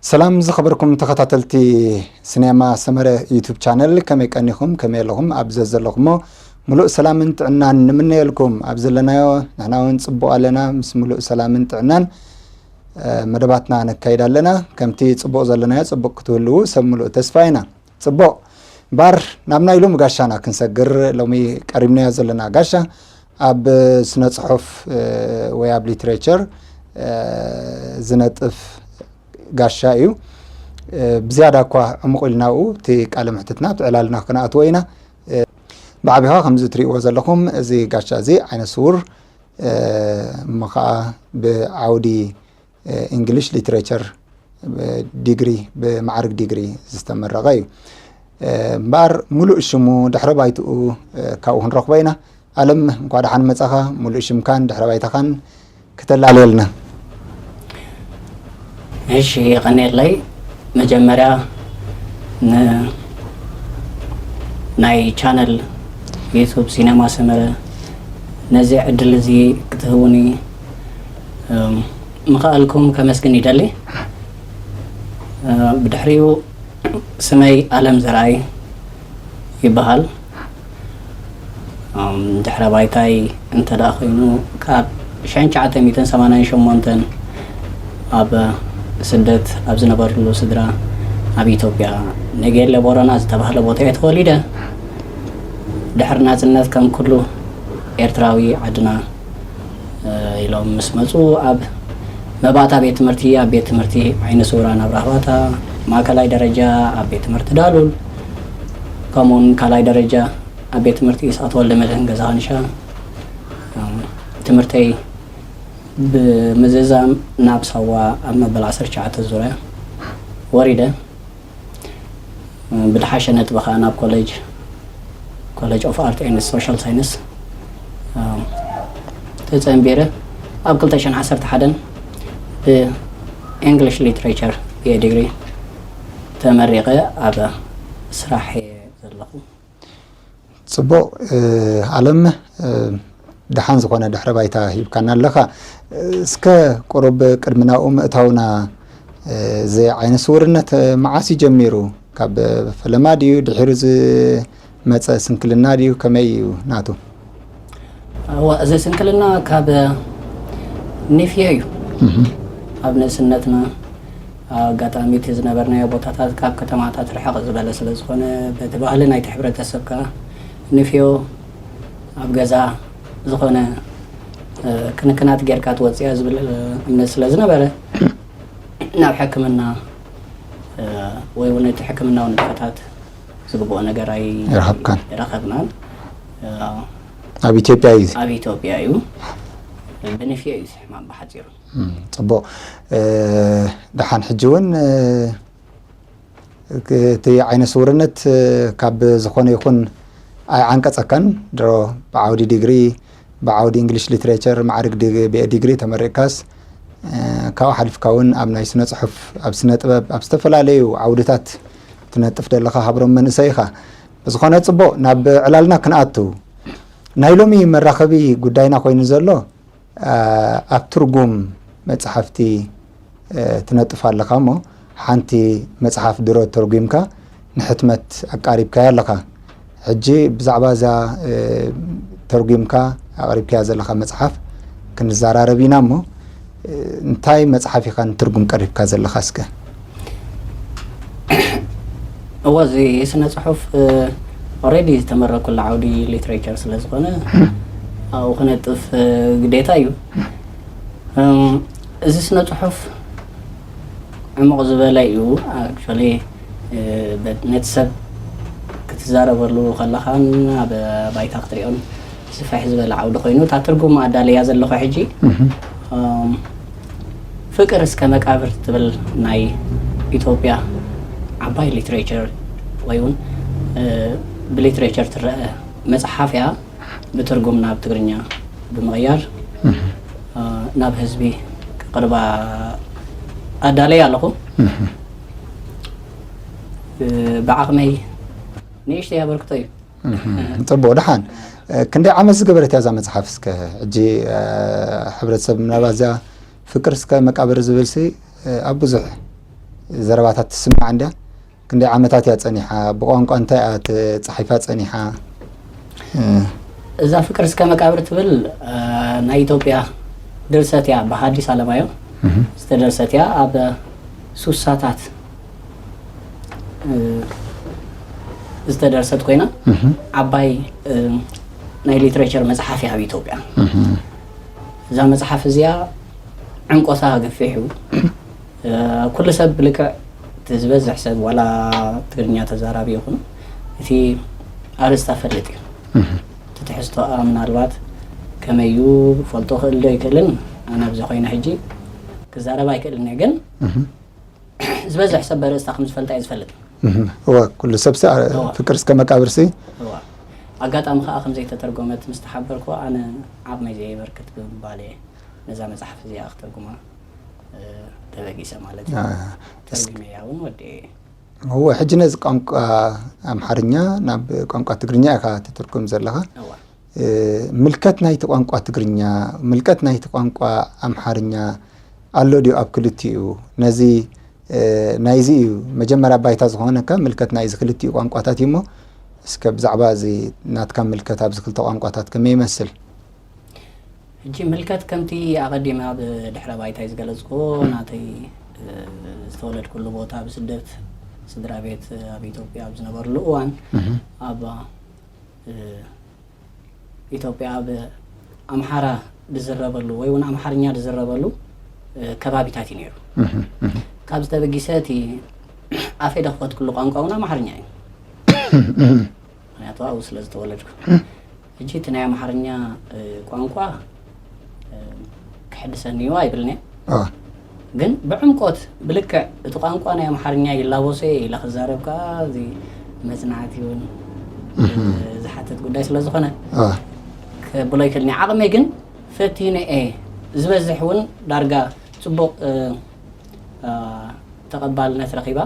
ሰላም ዝኸበርኩም ተኸታተልቲ ሲኔማ ሰመረ ዩቱብ ቻነል፣ ከመይ ቀኒኹም? ከመይ ኣለኹም? ኣብ ዘዘለኹሞ ምሉእ ሰላምን ጥዕናን ንምነየልኩም። ኣብ ዘለናዮ ንሕና እውን ጽቡቕ ኣለና፣ ምስ ምሉእ ሰላምን ጥዕናን፣ እ፣ መደባትና ነካይድ ኣለና። ከምቲ ጽቡቕ ዘለናዮ ጽቡቕ ክትህልዉ ሰብ ምሉእ ተስፋ ኢና። ጽቡቕ። እምበኣር ናብ ናይ ሎሚ ጋሻና ክንሰግር፣ ሎሚ ቀሪብናዮ ዘለና ጋሻ ኣብ ስነ ጽሑፍ፣ እ፣ ወይ ኣብ ሊትሬቸር፣ እ፣ ዝነጥፍ ጋሻ እዩ። እ፣ ብዝያዳ እኳ ዕሙቕ ኢልና ኣብኡ እቲ ቃለ ምሕትትና ኣብቲ ዕላልና ክንኣትዎ ኢና። እ፣ ብዓቢኻ ከምዚ እትርእይዎ ዘለኹም እዚ ጋሻ እዚ ዓይነ ስውር፣ እ፣ እሞ ኸኣ ብዓውዲ፣ እ፣ ኢንግሊሽ ሊትሬቸር፣ እ፣ ዲግሪ፣ ብማዕርግ ዲግሪ ዝተመረቐ እዩ። እ፣ እምበኣር ምሉእ ሽሙ ድሕረ ባይትኡ፣ እ፣ ካብኡ ክንረኽቦ ኢና። ኣለም፣ እንኳዕ ደሓን መጻኻ። ምሉእ ሽምካን ድሕረ ባይታኻን ክተላለየልና። እሺ፣ የቐንየለይ። መጀመርያ ን-፣ ናይ ቻነል ዩቱብ ሲነማ ሰመረ ነዚ ዕድል እዚ ክትህቡኒ፣ እም፣ ምኽኣልኩም ከመስግን ይደሊ። እ፣ ብድሕሪኡ ስመይ ኣለም ዘርኣይ ይበሃል። እም፣ ድሕረ ባይታይ እንተ ደኣ ኮይኑ፣ ካብ ሽሕን ትሽዓተ ሚእትን ሰማንያን ሸሞንተን ኣብ ስደት ኣብ ዝነበርሉ ስድራ ኣብ ኢትዮጵያ፣ ነጌሌ ቦረና ዝተባህለ ቦታ እየ ተወሊደ። ድሕሪ ናጽነት፣ ከም ኩሉ ኤርትራዊ ዓድና፣ እ፣ ኢሎም ምስ መጹ፣ ኣብ መባእታ ቤት ትምህርቲ፣ ኣብ ቤት ትምህርቲ ዓይነ ስውራን ኣብ ራህባታ፣ ማእከላይ ደረጃ ኣብ ቤት ትምህርቲ ዳሉል፣ ከምኡውን ካልኣይ ደረጃ ኣብ ቤት ትምህርቲ ኢስኣት ወልደ መድህን ገዛ ኸንሻ፣ እ፣ ትምህርተይ ብምዝዛም ናብ ሳዋ ኣብ መበል ዓሰርተ ትሽዓተ ዙርያ ወሪደ። ብድሓሸ ነጥቢ ኸኣ ናብ ኮሌጅ፣ ኮሌጅ ኦፍ ኣርት ኤንድ ሶሻል ሳይንስ፣ እ፣ ተጸንቢረ። ኣብ ክልተ ሽሕን ዓሰርተ ሓደን ብኢንግሊሽ ሊትሬቸር ቢኤ ዲግሪ ተመሪቐ ኣብ ስራሕ እየ ዘለኹ። ጽቡቕ፣ እ፣ ኣለም፣ እ፣ ደሓን ዝኾነ ድሕረ ባይታ ሂብካና ኣለኻ። እ፣ እስከ ቁሩብ ቅድሚ ናብኡ ምእታውና፣ እ፣ እዚ ዓይነ ስውርነት፣ እ፣ መዓስ እዩ ጀሚሩ? ካብ ፈለማ ድዩ? ድሒሩ ዝመጸ ስንክልና ድዩ? ከመይ እዩ ናቱ? እወ፣ እዚ ስንክልና ካብ ኒፍዮ እዩ። እህ። ኣብ ንእስነትና፣ ኣብ ኣጋጣሚ እቲ ዝነበርናዮ ቦታታት ካብ ከተማታት ርሕቕ ዝበለ ስለ ዝኾነ፣ በቲ ባህሊ ናይቲ ሕብረተሰብ ከኣ ንፍዮ ኣብ ገዛ ዝኾነ፣ እ፣ ክንክናት ጌርካ ትወጽእ እያ ዝብል፣ እ፣ እምነት ስለ ዝነበረ፣ ናብ ሕክምና፣ እ፣ ወይ እውን እቲ ሕክምናዊ ንጥፈታት ዝግብኦ ነገር ኣይ-፣ ኣይረኸብካን? ኣይረኸብናን። እ፣ ኣብ ኢትዮጵያ እዩ እዚ? ኣብ ኢትዮጵያ እዩ። ብንፍዮ እዩ እዚ ሕማም ብሓጺሩ። እም፣ ጽቡቕ። እ፣ ደሓን ሕጂ እውን፣ እ፣ እቲ ዓይነ ስውርነት፣ እ፣ ካብ ዝኾነ ይኹን ኣይዓንቀጸካን። ድሮ ብዓውዲ ዲግሪ፣ ብዓውዲ እንግሊሽ ሊትሬቸር ማዕርግ ዲግ-፣ ቢ-፣ ዲግሪ ተመሪቕካስ፣ እ፣ ካብኡ ሓሊፍካ እውን ኣብ ናይ ስነ ጽሑፍ፣ ኣብ ስነ ጥበብ፣ ኣብ ዝተፈላለዩ ዓውድታት ትነጥፍ ዘለኻ ሃብሮም መንእሰይ ኢኻ። ብዝኾነ ጽቡቕ፣ ናብ ዕላልና ክንኣቱ። ናይ ሎሚ መራኸቢ ጉዳይና ኮይኑ ዘሎ፣ ኣ፣ ኣብ ትርጉም መጽሓፍቲ፣ እ፣ ትነጥፍ ኣለኻ እሞ፣ ሓንቲ መጽሓፍ ድሮ ተርጒምካ ንሕትመት ኣቃሪብካያ ኣለኻ። ሕጂ ብዛዕባ እዛ፣ እ፣ ተርጒምካ ኣቕሪብካያ ዘለኻ መጽሓፍ ክንዘራረብ ኢና እሞ፣ እ፣ እንታይ መጽሓፍ ኢኻ ንትርጉም ቀሪብካ ዘለኻ እስከ? እወ፣ እዚ ስነ ጽሑፍ፣ እ፣ ኦልሬዲ ዝተመረኩሉ ዓውዲ ሊትሬቸር ስለ ዝኾነ፣ ኣብኡ ክነጥፍ፣ እ፣ ግዴታ እዩ። እም፣ እዚ ስነ ጽሑፍ ዕሙቕ ዝበለ እዩ። ኣክቹዋሊ፣ እ፣ በ-፣ ነቲ ሰብ ክትዛረበሉ ከለኻን ኣብ ባይታ ክትሪኦን ስፍሕ ዝበለ ዓውዲ ኮይኑ፣ እታ ትርጉም ኣዳልያ ዘለኹ ሕጂ፣ እም፣ ፍቅር እስከ መቃብር ትብል ናይ ኢትዮጵያ ዓባይ ሊትሬቸር ወይ እውን፣ እ፣ ብሊትሬቸር ትረአ መጽሓፍ እያ። ብትርጉም ናብ ትግርኛ ብምቕያር፣ እ፣ ናብ ህዝቢ ክቕርባ ኣዳለየ ኣለኹ። እ፣ ብዓቕመይ ንእሽተይ ኣበርክቶ እዩ። ጽቡቕ። ደሓን፣ እ፣ ክንደይ ዓመት ዝገበረት እያ እዛ መጽሓፍ? እስከ ሕጂ፣ እ፣ ሕብረተሰብ ምናልባት እዚኣ ፍቅር እስከ መቃብር ዝብልሲ፣ እ፣ ኣብ ብዙሕ ዘረባታት ትስማዕ እንድያ። ክንደይ ዓመታት እያ ጸኒሓ? ብቋንቋ እንታይ እያ ተጻሒፋ ጸኒሓ? እ፣ እዛ ፍቅር እስከ መቃብር ትብል፣ እ፣ ናይ ኢትዮጵያ ድርሰት እያ፣ ብሃዲስ ኣለማዮ እህ፣ ዝተደርሰት እያ። ኣብ ሱሳታት፣ እ፣ ዝተደርሰት ኮይና፣ እህ፣ ዓባይ፣ እ፣ ናይ ሊትሬቸር መጽሓፍ እያ ኣብ ኢትዮጵያ። እህ፣ እዛ መጽሓፍ እዚኣ ዕምቆታ ገፊሕ እዩ። እ፣ ኩሉ ሰብ ብልክዕ፣ እቲ ዝበዝሕ ሰብ ዋላ ትግርኛ ተዛራቢ ይኹን፣ እቲ ኣርእስታ ፈልጥ እዩ። እህ፣ እቲ ትሕዝቶኣ ምናልባት ከመይ እዩ ፈልጦ ክእል ዶ ይክእልን፣ ኣነ ኣብዚ ኮይነ ሕጂ ክዛረብ ኣይክእልን እየ። ግን እህ፣ ዝበዝሕ ሰብ በርእስታ ከም ዝፈልጣ እዩ ዝፈልጥ። እህ። እወ፣ ኩሉ ሰብ ሲ፣ አ፣ እወ። ፍቅር እስከ መቃብር ሲ። እዋ፣ ኣጋጣሚ ከዓ ከም ዘይተተርጎመት ምስ ተሓበርኩ፣ ኣነ ዓቕመይ ዘየበርክት ብምባል እየ ነዛ መጽሓፍ እዚኣ ክተርጉማ፣ እ፣ ተበጊሰ ማለት እዩ። አ፣ ተርጉመያ እውን ወዲኤ። እወ፣ ሕጂ ነዚ ቋንቋ ኣምሓርኛ ናብ ቋንቋ ትግርኛ ኢኻ ትትርጉም ዘለኻ። እዋ። እ፣ ምልከት ናይቲ ቋንቋ ትግርኛ፣ ምልከት ናይቲ ቋንቋ ኣምሓርኛ ኣሎ ድዩ ኣብ ክልቲኡ? ነዚ፣ እ፣ ናይዚ እዩ መጀመርያ ባይታ ዝኾነካ፣ ምልከት ናይዚ ክልቲኡ ቋንቋታት እዩ እሞ፣ እስከ ብዛዕባ እዚ ናትካ ምልከት ኣብዚ ክልተ ቋንቋታት ከመይ ይመስል? ሕጂ ምልከት ከምቲ ኣቐዲመ ኣብ ድሕረ ባይታይ ዝገለጽኩዎ፣ ናተይ፣ እ፣ ዝተወለድኩሉ ቦታ ብስደት ስድራ ቤት ኣብ ኢትዮጵያ ኣብ ዝነበርሉ እዋን፣ እህ፣ ኣብ፣ እ፣ ኢትዮጵያ ኣብ ኣምሓራ ዝዝረበሉ ወይ እውን ኣምሓርኛ ዝዝረበሉ፣ እ፣ ከባቢታት እዩ ነይሩ። እህ፣ እህ፣ ካብዚ ተበጊሰ እቲ ኣፈይ ደኽፈትኩሉ ቋንቋ እውን ኣምሓርኛ እዩ። ምክንያቱ ኣብኡ ስለ ዝተወለድኩ። ሕጂ እቲ ናይ ኣምሓርኛ፣ እ፣ ቋንቋ፣ እ፣ ክሕድሰኒ እዩ ኣይብልን እየ። አ፣ ግን ብዕምቆት ብልክዕ እቲ ቋንቋ ናይ ኣምሓርኛ ይላበሶ እየ ኢለ ክዛረብ ከዓ እዚ መጽናዕቲ እውን፣ እ፣ ዝሓትት ጉዳይ ስለ ዝኾነ አ፣ ክብሎ ይክእልኒ። ዓቕመይ ግን ፈቲነ እየ። ዝበዝሕ እውን ዳርጋ ጽቡቕ፣ እ፣ እ፣ ተቐባልነት ረኺባ፣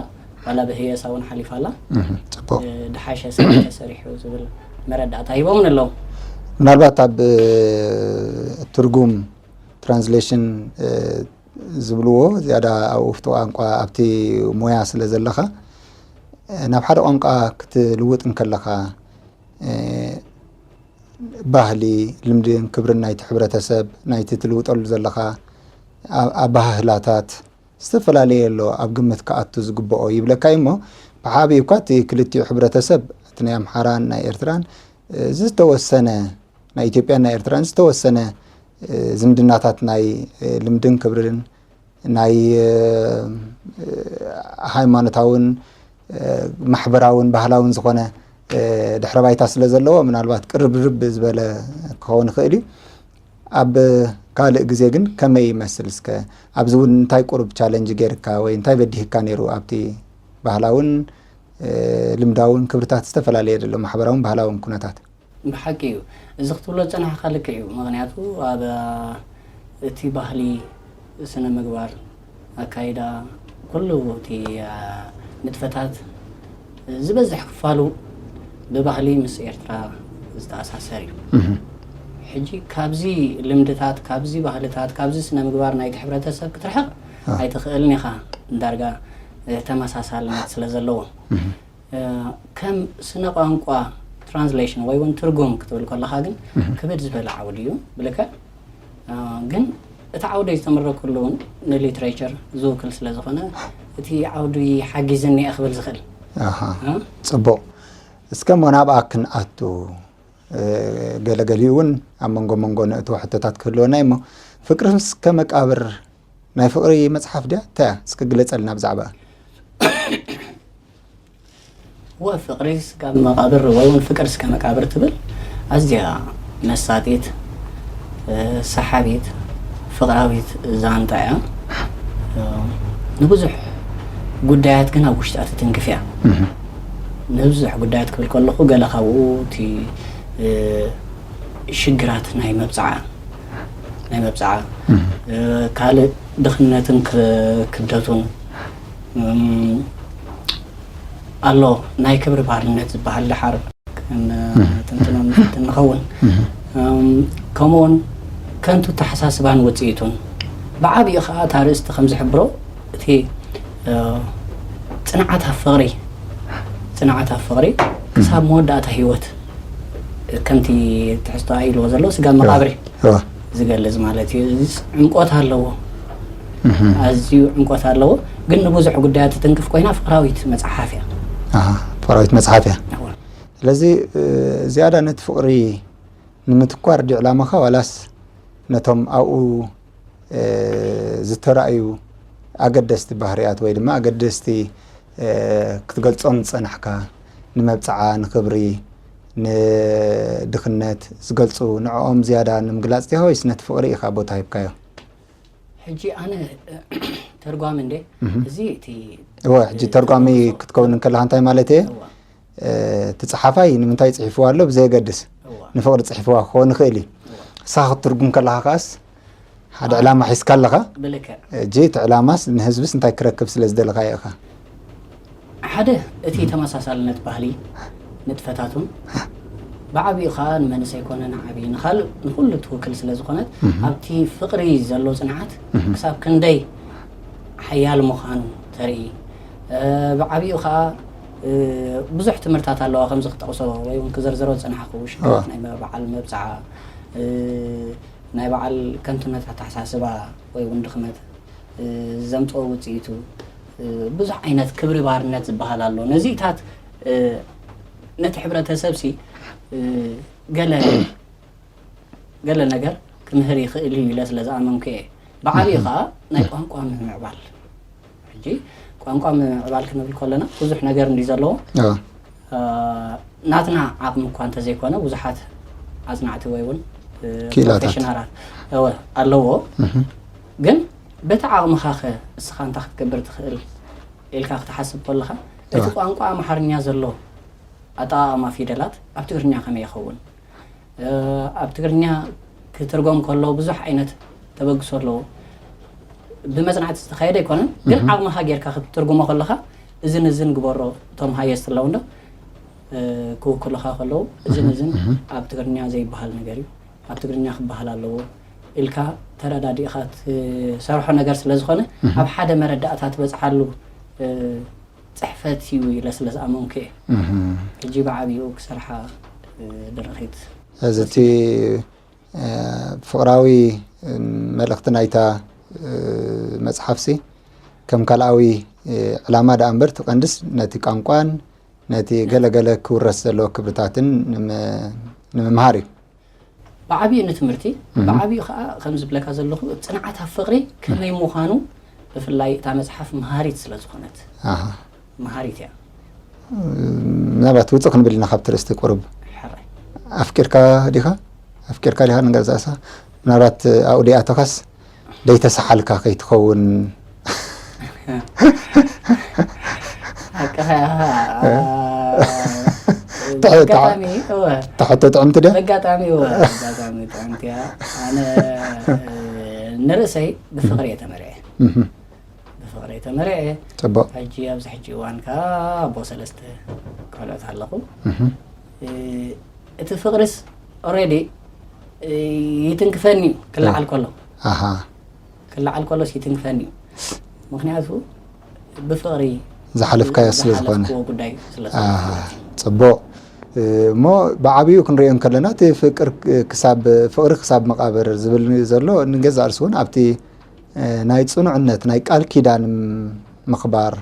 ዋላ ብህየሳ እውን ሓሊፋ ኣላ። እህ፣ ጽቡቕ። እ፣ ድሓሸ ስራሕ ተሰሪሑ ዝብል መረዳእታ ሂቦምን ኣለዉ። ምናልባት ኣብ፣ እ፣ ትርጉም፣ ትራንስሌሽን፣ እ፣ ዝብልዎ ዝያዳ ኣብ ውፍቲ ቋንቋ ኣብቲ ሞያ ስለ ዘለኻ፣ እ፣ ናብ ሓደ ቋንቋ ክትልውጥ እንከለኻ፣ እ፣ ባህሊ፣ ልምድን ክብርን ናይቲ ሕብረተሰብ፣ ናይቲ ትልውጠሉ ዘለኻ ኣ-፣ ኣበሃህላታት ዝተፈላለየ ኣሎ ኣብ ግምት ክኣቱ ዝግብኦ ይብለካ እዩ እሞ፣ ብዓብዩ እኳ እቲ ክልቲኡ ሕብረተሰብ፣ እቲ ናይ ኣምሓራን ናይ ኤርትራን፣ እ፣ ዝተወሰነ፣ ናይ ኢትዮጵያን ናይ ኤርትራን ዝተወሰነ፣ እ፣ ዝምድናታት ናይ፣ እ፣ ልምድን ክብርን፣ ናይ፣ እ፣ እ፣ ሃይማኖታውን፣ እ፣ ማሕበራውን ባህላውን ዝኾነ፣ እ፣ ድሕረ ባይታ ስለ ዘለዎ፣ ምናልባት ቅርብርብ ዝበለ ክኸውን ይኽእል እዩ። ኣብ ካልእ ግዜ ግን ከመይ ይመስል? እስከ ኣብዚ እውን እንታይ ቁሩብ ቻለንጅ ጌርካ ወይ እንታይ በዲህካ ነይሩ? ኣብቲ ባህላውን፣ እ፣ ልምዳውን ክብርታት ዝተፈላለየ ዘሎ ማሕበራውን ባህላውን ኩነታት። ብሓቂ እዩ። እዚ ክትብሎ ዝጸናሕካ ልክዕ እዩ። ምኽንያቱ ኣብ እቲ ባህሊ፣ ስነ ምግባር፣ ኣካይዳ፣ ኩሉ እቲ፣ አ፣ ንጥፈታት ዝበዝሕ ክፋሉ ብባህሊ ምስ ኤርትራ ዝተኣሳሰር እዩ። እህ፣ ሕጂ ካብዚ ልምድታት፣ ካብዚ ባህልታት፣ ካብዚ ስነ ምግባር ናይቲ ሕብረተሰብ ክትርሕቕ አ። ኣይትኽእልን ኢኻ። ዳርጋ፣ እ፣ ተመሳሳልነት ስለ ዘለዎ። እህ፣ እ፣ ከም ስነ ቋንቋ ትራንስሌሽን ወይ እውን ትርጉም ክትብል ከለኻ ግን እህ። ክብድ ዝበለ ዓውዲ እዩ ብልክዕ። እ፣ ግን እቲ ዓውዲ ዝተመረኩሉ እውን ንሊትሬቸር ዝውክል ስለ ዝኾነ እቲ ዓውዲ ሓጊዝኒ እየ ክብል ዝኽእል። ኣሃ፣ እ? ጽቡቕ። እስከ እሞ ናብኣ ክንኣቱ፣ እ፣ ገለገሊኡ እውን ኣብ መንጎ መንጎ ነእትዎ ሕቶታት ክህልወና እዩ እሞ፣ ፍቅሪ እስከ መቃብር ናይ ፍቅሪ መጽሓፍ ድያ? እንታይ እያ? እስከ ግለጸልና ብዛዕባ። እወ፣ ፍቅሪ እስከ መቃብር ወይ እውን ፍቅር እስከ መቃብር ትብል ኣዝያ መሳጢት፣ እ፣ ሰሓቢት፣ ፍቅራዊት ዛንታ እያ። እ፣ ንብዙሕ ጉዳያት ግን ኣብ ውሽጣ ትትንክፍ እያ። እህ። ንብዙሕ ጉዳያት ክብል ከለኹ ገለ ካብኡ እቲ፣ እ፣ ሽግራት ናይ መብጽዓ፣ ናይ መብጽዓ፣ እህ። እ፣ ካልእ ድኽነትን ክ-፣ ክብደቱን፣ እም፣ ኣሎ ናይ ክብሪ ባርነት ዝበሃል ደሓር ከን-፣ እህ። ትንትኖ ንፍትን ንኸውን። እህ። እም፣ ከምኡውን ከንቱ ተሓሳስባን ውጽኢቱን። ብዓቢኡ ኸኣ እታ ርእስቲ ከም ዝሕብሮ እቲ፣ ጽንዓት ኣብ ፍቕሪ፣ ጽንዓት ኣብ ፍቕሪ ክሳብ መወዳእታ ህይወት፣ ከምቲ ትሕዝቶ ኢልዎ ዘሎ ስጋ መቓብሪ እዋ። ዝገልጽ ማለት እዩ። እዚ ዕምቆት ኣለዎ፣ ኣዝዩ ዕምቆት ኣለዎ። ግን ንብዙሕ ጉዳያት ትትንክፍ ኮይና ፍቕራዊት መጽሓፍ እያ። ኣሃ፣ ፍቕራዊት መጽሓፍ እያ። እዋ። ስለዚ እ፣ ዝያዳ ነቲ ፍቕሪ ንምትኳር ድዩ ዕላማኻ ዋላስ ነቶም ኣብኡ እ፣ ዝተራእዩ ኣገደስቲ ባህርያት ወይ ድማ ኣገደስቲ እ፣ ክትገልጾም ዝጸናሕካ ንመብጽዓ፣ ንኽብሪ፣ ንድኽነት ዝገልጹ ንዕኦም ዝያዳ ንምግላጽ ዲኻ ወይስ ነቲ ፍቕሪ ኢኻ ቦታ ሂብካዮ? ሕጂ ኣነ ተርጓሚ እንዴ እዚ እቲ እወ፣ ሕጂ ተርጓሚ ክትከውን እንከለኻ እንታይ ማለት እየ? እዋ። እ፣ እቲ ጸሓፋይ ንምንታይ ጽሒፍዋ ኣሎ ብዘየገድስ እዋ። ንፍቕሪ ጽሒፍዋ ክኸውን ይኽእል እዩ። ንስኻ ክትትርጉም ከለኻ ከኣስ ሓደ ዕላማ ሒዝካ ኣለኻ። ብልክዕ ሕጂ እቲ ዕላማስ ንህዝብስ እንታይ ክረክብ ስለ ዝደለኻዮ ኢኻ? ሓደ እቲ ተመሳሳልነት ባህሊ ንጥፈታቱን ብዓቢኡ ከዓ ንመንእሰይ ኮነ ንዓቢ ንኻልእ ንኩሉ ትውክል ስለ ዝኾነት ኣብቲ ፍቕሪ ዘሎ ጽንዓት ክሳብ ክንደይ ሓያል ምዃኑ ተርኢ። እ፣ ብዓቢኡ ከዓ እ፣ ብዙሕ ትምህርታት ኣለዋ ከምዚ ክጠቕሶ ወይ እውን ክዘርዝሮ ዝጸናሕኩ ሽግራት ናይ በዓል መብጽዓ እ፣ ናይ በዓል ከንቱነት ኣተሓሳስባ ወይ እውን ድኽመት እ፣ ዘምጽኦ ውጽኢቱ እ፣ ብዙሕ ዓይነት ክብሪ ባርነት ዝበሃል ኣሎ። ነዚታት እ፣ ነቲ ሕብረተሰብ ሲ እ፣ ገለ ገለ ነገር ክምህር ይኽእል እዩ ኢለ ስለ ዝኣመንኩ እየ። ብዓብዩ ከዓ ናይ ቋንቋ ምምዕባል ሕጂ ቋንቋ ምምዕባል ክንብል ከለና ብዙሕ ነገር እንዲ ዘለዎ እወ። እ፣ ናትና ዓቕሚ እኳ እንተዘይኮነ ብዙሓት ኣጽናዕቲ ወይ እውን እ፣ ክኢላታት። ፕሮፌሽናላት እወ ኣለዎ። ግን በቲ ዓቕምኻ ኸ እስኻ እንታይ ክትገብር ትኽእል ኢልካ ክትሓስብ ከለኻ እቲ እወ። ቋንቋ ኣምሓርኛ ዘሎ ኣጠቓቕማ ፊደላት ኣብ ትግርኛ ከመይ ይኸውን? እ፣ ኣብ ትግርኛ ክትርጎም ከሎ ብዙሕ ዓይነት ተበግሶ ኣለዎ። ብመጽናዕቲ ዝተኻየደ ኣይኮነን፣ ግን ዓቕምኻ ጌርካ ክትትርጉሞ ከለኻ እዝን እዝን ግበሮ እቶም ሃየስት ኣለዉ እንዶ እ፣ ክውክሉኻ ከለዉ እዝን እዝን ኣብ ትግርኛ ዘይበሃል ነገር እዩ፣ ኣብ ትግርኛ ክበሃል ኣለዎ ኢልካ ተረዳዲእኻ ትሰርሖ ነገር ስለ ዝኾነ ኣብ ሓደ መረዳእታ ትበጽሓሉ እ፣ ጽሕፈት እዩ ኢለ ስለ ዝኣመንኩ እየ። ሕጂ ብዓብዩ ክሰርሓ እ፣ ድርኺት እዚ እቲ እ፣ ፍቕራዊ እ፣ መልእኽቲ ናይታ እ፣ መጽሓፍሲ ከም ካልኣዊ እ፣ ዕላማ ደኣ እምበር እቲ ቀንድስ ነቲ ቋንቋን ነቲ ገለገለ ክውረስ ዘለዎ ክብርታትን ንመ- ንምምሃር እዩ። ብዓብዩ ንትምህርቲ ብዓብዩ ከዓ ከም ዝብለካ ዘለኹ ጽንዓት ኣብ ፍቕሪ ከመይ ምዃኑ ብፍላይ እታ መጽሓፍ መሃሪት ስለ ዝኾነት ኣሃ። መሃሪት እያ። ምናልባት ውፅእ ክንብል ኢና ካብቲ ርእስቲ ቁሩብ ሕራይ ኣፍቂርካ ዲኻ ኣፍቂርካ ዲኻ ንገዛእሳ ምናልባት ኣውዲኣተኻስ ደይተሰሓልካ ከይትኸውን ሓቅኻ ኢኻ። ትሕ- በጋጣሚ እወ ተሕቶ ጥዕምቲ ደ በጋጣሚ እወ በጋጣሚ ጥዕምቲ እያ። ኣነ ንርእሰይ ብፍቕሪ እየ ተመርዐ። ብፍቕሪ እየ ተመርዐ። ፅቡቅ ሕጂ ኣብዚ ሕጂ እዋን ከዓ ኣቦ ሰለስተ ቆልዑት ኣለኹ። እ፣ እቲ ፍቕሪስ ኦልሬዲ ይትንክፈኒ እዩ ክለዓል ከሎ ኣሃ ክለዓል ከሎስ ይትንክፈኒ እዩ። ምክንያቱ ብፍቕሪ ዝሓለፍካዮ ስለ ዝኾነ ዝሓለፍክዎ ጉዳይ ስለ ኣሃ ዝኾነ። ፅቡቅ እ፣ እሞ ብዓብዩ ክንሪኦ እንከለና እቲ ፍቅር ክሳብ ፍቅሪ ክሳብ መቃብር ዝብል ዘሎ ንገዛእ ርእሱ እውን ኣብቲ እ፣ ናይ ፅኑዕነት ናይ ቃል ኪዳን ምኽባር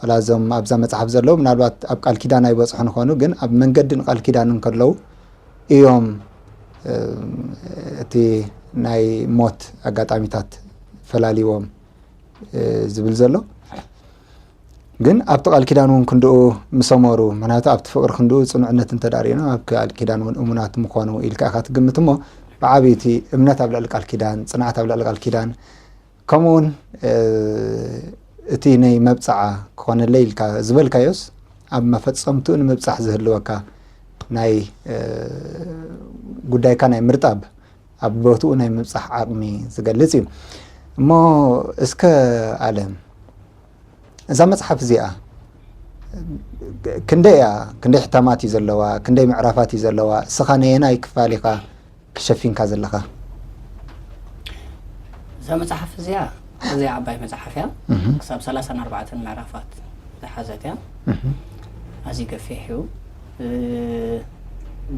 ዋላ እዞም ኣብዛ መፅሓፍ ዘለዉ ምናልባት ኣብ ቃል ኪዳን ኣይበፅሑን ይኾኑ ግን ኣብ መንገዲ ንቃል ኪዳን እንከለዉ እዮም እ፣ እቲ ናይ ሞት ኣጋጣሚታት ፈላሊዎም እ፣ ዝብል ዘሎ ግን ኣብቲ ቃል ኪዳን እውን ክንድኡ ምሰመሩ ምክንያቱ ኣብቲ ፍቅሪ ክንድኡ ፅኑዕነት እንተዳሪእና ኣብ ቃል ኪዳን እውን እሙናት ምኾኑ ኢልካ ኢካ ትግምት እሞ ብዓብዩ እቲ እምነት ኣብ ልዕሊ ቃል ኪዳን ፅንዓት ኣብ ልዕሊ ቃል ኪዳን ከምኡ እውን እ፣ እቲ ናይ መብፅዓ ክኾነለይ ኢልካ ዝበልካዮስ ኣብ መፈፀምትኡ ንምብፃሕ ዝህልወካ ናይ እ፣ ጉዳይካ ናይ ምርጣብ ኣብ ቦትኡ ናይ ምብፃሕ ዓቕሚ ዝገልፅ እዩ እሞ እስከ ኣለም እዛ መፅሓፍ እዚኣ ክንደይ እያ ክንደይ ሕታማት እዩ ዘለዋ ክንደይ ምዕራፋት እዩ ዘለዋ እስኻ ነየናይ ክፋል ኢኻ ክሸፊንካ ዘለኻ እዛ መፅሓፍ እዚኣ ኣዝያ ዓባይ መጽሓፍ እያ። እህ፣ ክሳብ ሰላሳን ኣርባዕተን ምዕራፋት ዝሓዘት እያ። እህ፣ ኣዝዩ ገፊሕ እዩ። እ፣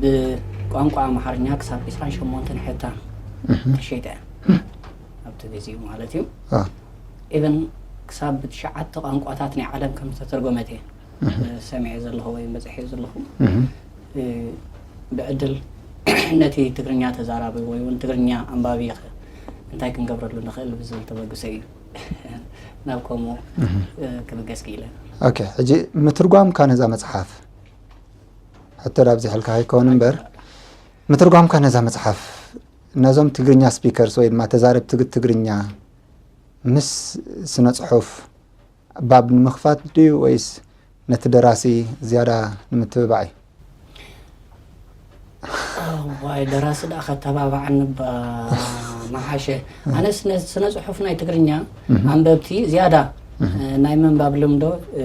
ብቋንቋ ኣምሓርኛ ክሳብ ዕስራን ሸሞንተን ሕታም እህ፣ ተሸይጠ እያ። ኣብቲ ግዜኡ ማለት እዩ። አ፣ ኢቨን ክሳብ ብትሽዓተ ቋንቋታት ናይ ዓለም ከም ዝተተርጎመት እየ እህ፣ ሰሚዐ ዘለኹ ወይ በፅሐ ዘለኹ። እህ። እ፣ ብዕድል ነቲ ትግርኛ ተዛራቢ ወይ እውን ትግርኛ ኣንባቢ ኸ እንታይ ክንገብረሉ ንኽእል ብዝብል ተበግሶ እዩ ናብ ከምኡ፣ እ፣ ክብገስ ክኢለ። ኦኬ፣ ሕጂ ምትርጓምካ ነዛ መጽሓፍ፣ ሕቶ ዳብዚሐልካ ኣይከውን እምበር፣ ምትርጓምካ ነዛ መጽሓፍ ነዞም ትግርኛ ስፒከርስ ወይ ድማ ተዛረብቲ ትግርኛ ምስ ስነ ጽሑፍ ባብ ንምኽፋት ድዩ ወይስ ነቲ ደራሲ ዝያዳ ንምትብባዕ እዩ? ዋይ፣ ደራሲ ደኣ ከተባባዕኒ እባ ምሓሸ። ኣነ ስነ፣ ስነ ጽሑፍ ናይ ትግርኛ ኣንበብቲ ዝያዳ፣ እ፣ ናይ ምንባብ ልምዶ፣ እ፣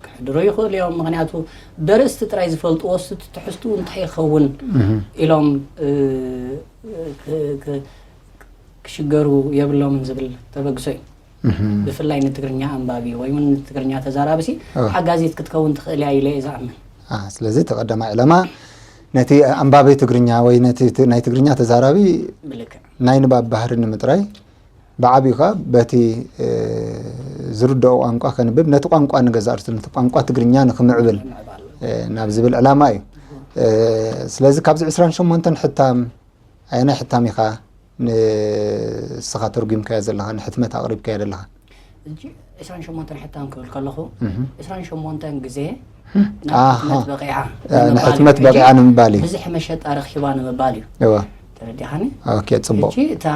ክሕድሩ ይኽእሉ እዮም። ምኽንያቱ በርእስቲ ጥራይ ዝፈልጥዎ፣ እስቲ ትሕዝትኡ እንታይ ይኸውን ኢሎም፣ እ፣ ክ፣ ክ፣ ክሽገሩ የብሎምን ዝብል ተበግሶ እዩ። ብፍላይ ንትግርኛ ኣንባቢ ወይ እውን ንትግርኛ ተዛራቢ ሲ ሓጋዚት ክትከውን ትኽእል እያ ኢለ እየ ዝኣምን። አ፣ ስለዚ እቲ ቀዳማይ ዕላማ ነቲ ኣንባቢ ትግርኛ ወይ ነቲ ት-፣ ናይ ትግርኛ ተዛራቢ ብልክዕ። ናይ ንባብ ባህሪ ንምጥራይ፣ ብዓብዩ ከኣ በቲ፣ እ፣ ዝርድኦ ቋንቋ ከንብብ፣ ነቲ ቋንቋ ንገዛእ ርእሱ፣ ነቲ ቋንቋ ትግርኛ ንኽምዕብል፣ ምዕባል። እ፣ ናብ ዝብል ዕላማ እዩ። እ፣ ስለዚ ካብዚ ዕስራን ሸሞንተን ሕታም ኣየናይ ሕታም ኢኻ ንስኻ ተርጒምካዮ ዘለኻ፣ ንሕትመት ኣቕሪብካዮ ዘለኻ? ሕጂ ዕስራን ሸሞንተን ሕታም ክብል ከለኹ፣ እህ። ዕስራን ሸሞንተን ግዜ ኣሃ። ናብ ሕትመት በቂዓ እ፣ ንምባል እዩ። ንሕትመት በቂዓ ንምባል እዩ። ብዙሕ መሸጣ ረኺባ ንምባል እዩ። እወ። ተረዲኻኒ? ኦኬ፣ ጽቡቕ። ሕጂ እታ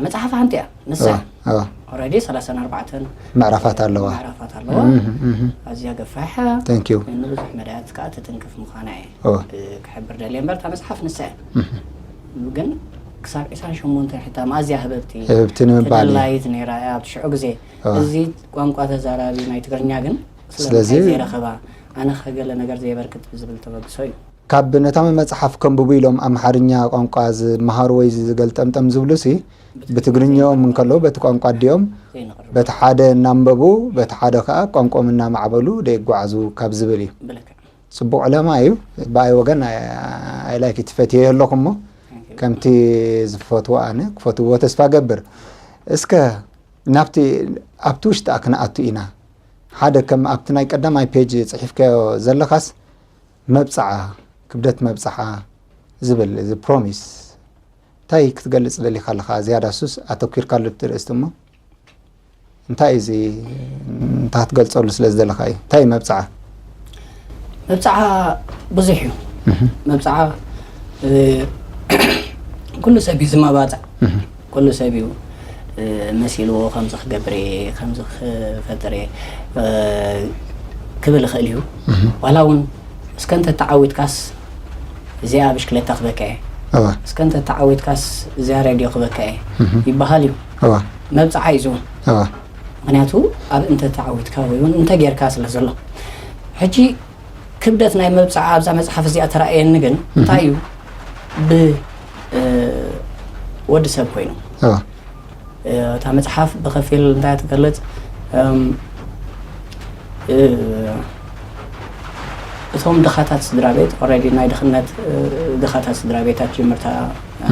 መጽሓፍ ሓንቲ እያ፣ ንሳ እወ፣ እያ። እወ። ኦልሬዲ ሰላሳን ኣርባዕተን ምዕራፋት ኣለዋ። ምዕራፋት ኣለዋ። እህ፣ እህ። ኣዝያ ገፋሕ Thank you። ንብዙሕ መዳያት ከዓ ትትንክፍ ምዃና እየ እወ። እ፣ ክሕብር ደልየ እምበር፣ እታ መጽሓፍ ንሳ እያ። ግን ክሳብ ዕስራን ሸሞንተን ሕታም ኣዝያ ህብብቲ ህብብቲ ንምባል እዩ። ተደላይት ነይራ እያ ኣብቲ ሽዑ ግዜ። እወ። እዚ ቋንቋ ተዛራቢ ናይ ትግርኛ ግን ስለዚ ስለምንታይ ዘይረኸባ፣ ኣነ ከ ገለ ነገር ዘየበርክት ብዝብል ተበግሶ እዩ። ካብ ነታ መጽሓፍ ከንብቡ ኢሎም ኣምሓርኛ ቋንቋ ዝመሃሩ ወይ ዝገልጠምጠም ዝብሉ ሲ ብትግርኛኦም እንከለዉ በቲ ቋንቋ ኣዲኦም ዘይንቕርብ። በቲ ሓደ እናንበቡ በቲ ሓደ ከኣ ቋንቋኦም እናማዕበሉ ደይጓዓዙ ካብ ዝብል እዩ። ብልክዕ። ጽቡቕ ዕላማ እዩ። ብኣይ ወገን ኣይ፣ ኣይ ላይክ ኢት፣ ፈትየዮ ኣለኹ እሞ ከምቲ ዝፈትዎ ኣነ ክፈትዎ ተስፋ ገብር። እስከ ናብቲ፣ ኣብቲ ውሽጢ ክንኣቱ ኢና። ሓደ ከም ኣብቲ ናይ ቀዳማይ ፔጅ ጽሒፍካዮ ዘለኻስ መብጽዓ፣ ክብደት መብጽዓ ዝብል እዚ ፕሮሚስ እንታይ ክትገልጽ ደሊኻ ኣለኻ? ዝያዳ ሱስ ኣተኲርካሉ እቲ ርእስቲ እሞ እንታይ እዩ እዚ እንታይ ክትገልጸሉ ስለ ዝደለኻ እዩ? እንታይ እዩ መብጽዓ? መብጽዓ ብዙሕ እዩ። መብጽዓ፣ እ፣ ኩሉ ሰብ እዩ ዝመባጽዕ። ኩሉ ሰብ እዩ፣ እ፣ መሲልዎ ከምዚ ክገብር እየ፣ ከምዚ ክፈጥር እየ፣ እ፣ ክብል ይኽእል እዩ። ዋላ እውን እስከ እንተተዓዊትካስ እዚኣ ብሽክለታ ክበካ እየ፣ እወ፣ እስከ እንተተዓዊትካስ እዚኣ ሬድዮ ክበካ እየ ይበሃል እዩ። እወ፣ መብጽዓ እዩ ዝውን። እወ። ምክንያቱ ኣብ እንተ ተዓዊትካ ወይ እውን እንተ ጌርካ ስለ ዘሎ። ሕጂ ክብደት ናይ መብጽዓ ኣብዛ መጽሓፍ እዚኣ ተራእየኒ ግን እንታይ እዩ? ብ፣ እ፣ ወዲ ሰብ ኮይኑ። እወ። እ፣ እታ መጽሓፍ ብኸፊል እንታይ ትገልጽ? እም፣ እ፣ እቶም ድኻታት ስድራ ቤት፣ ኦልሬዲ ናይ ድኽነት፣ እ፣ ድኻታት ስድራ ቤት ኣጅምርታ፣ እ፣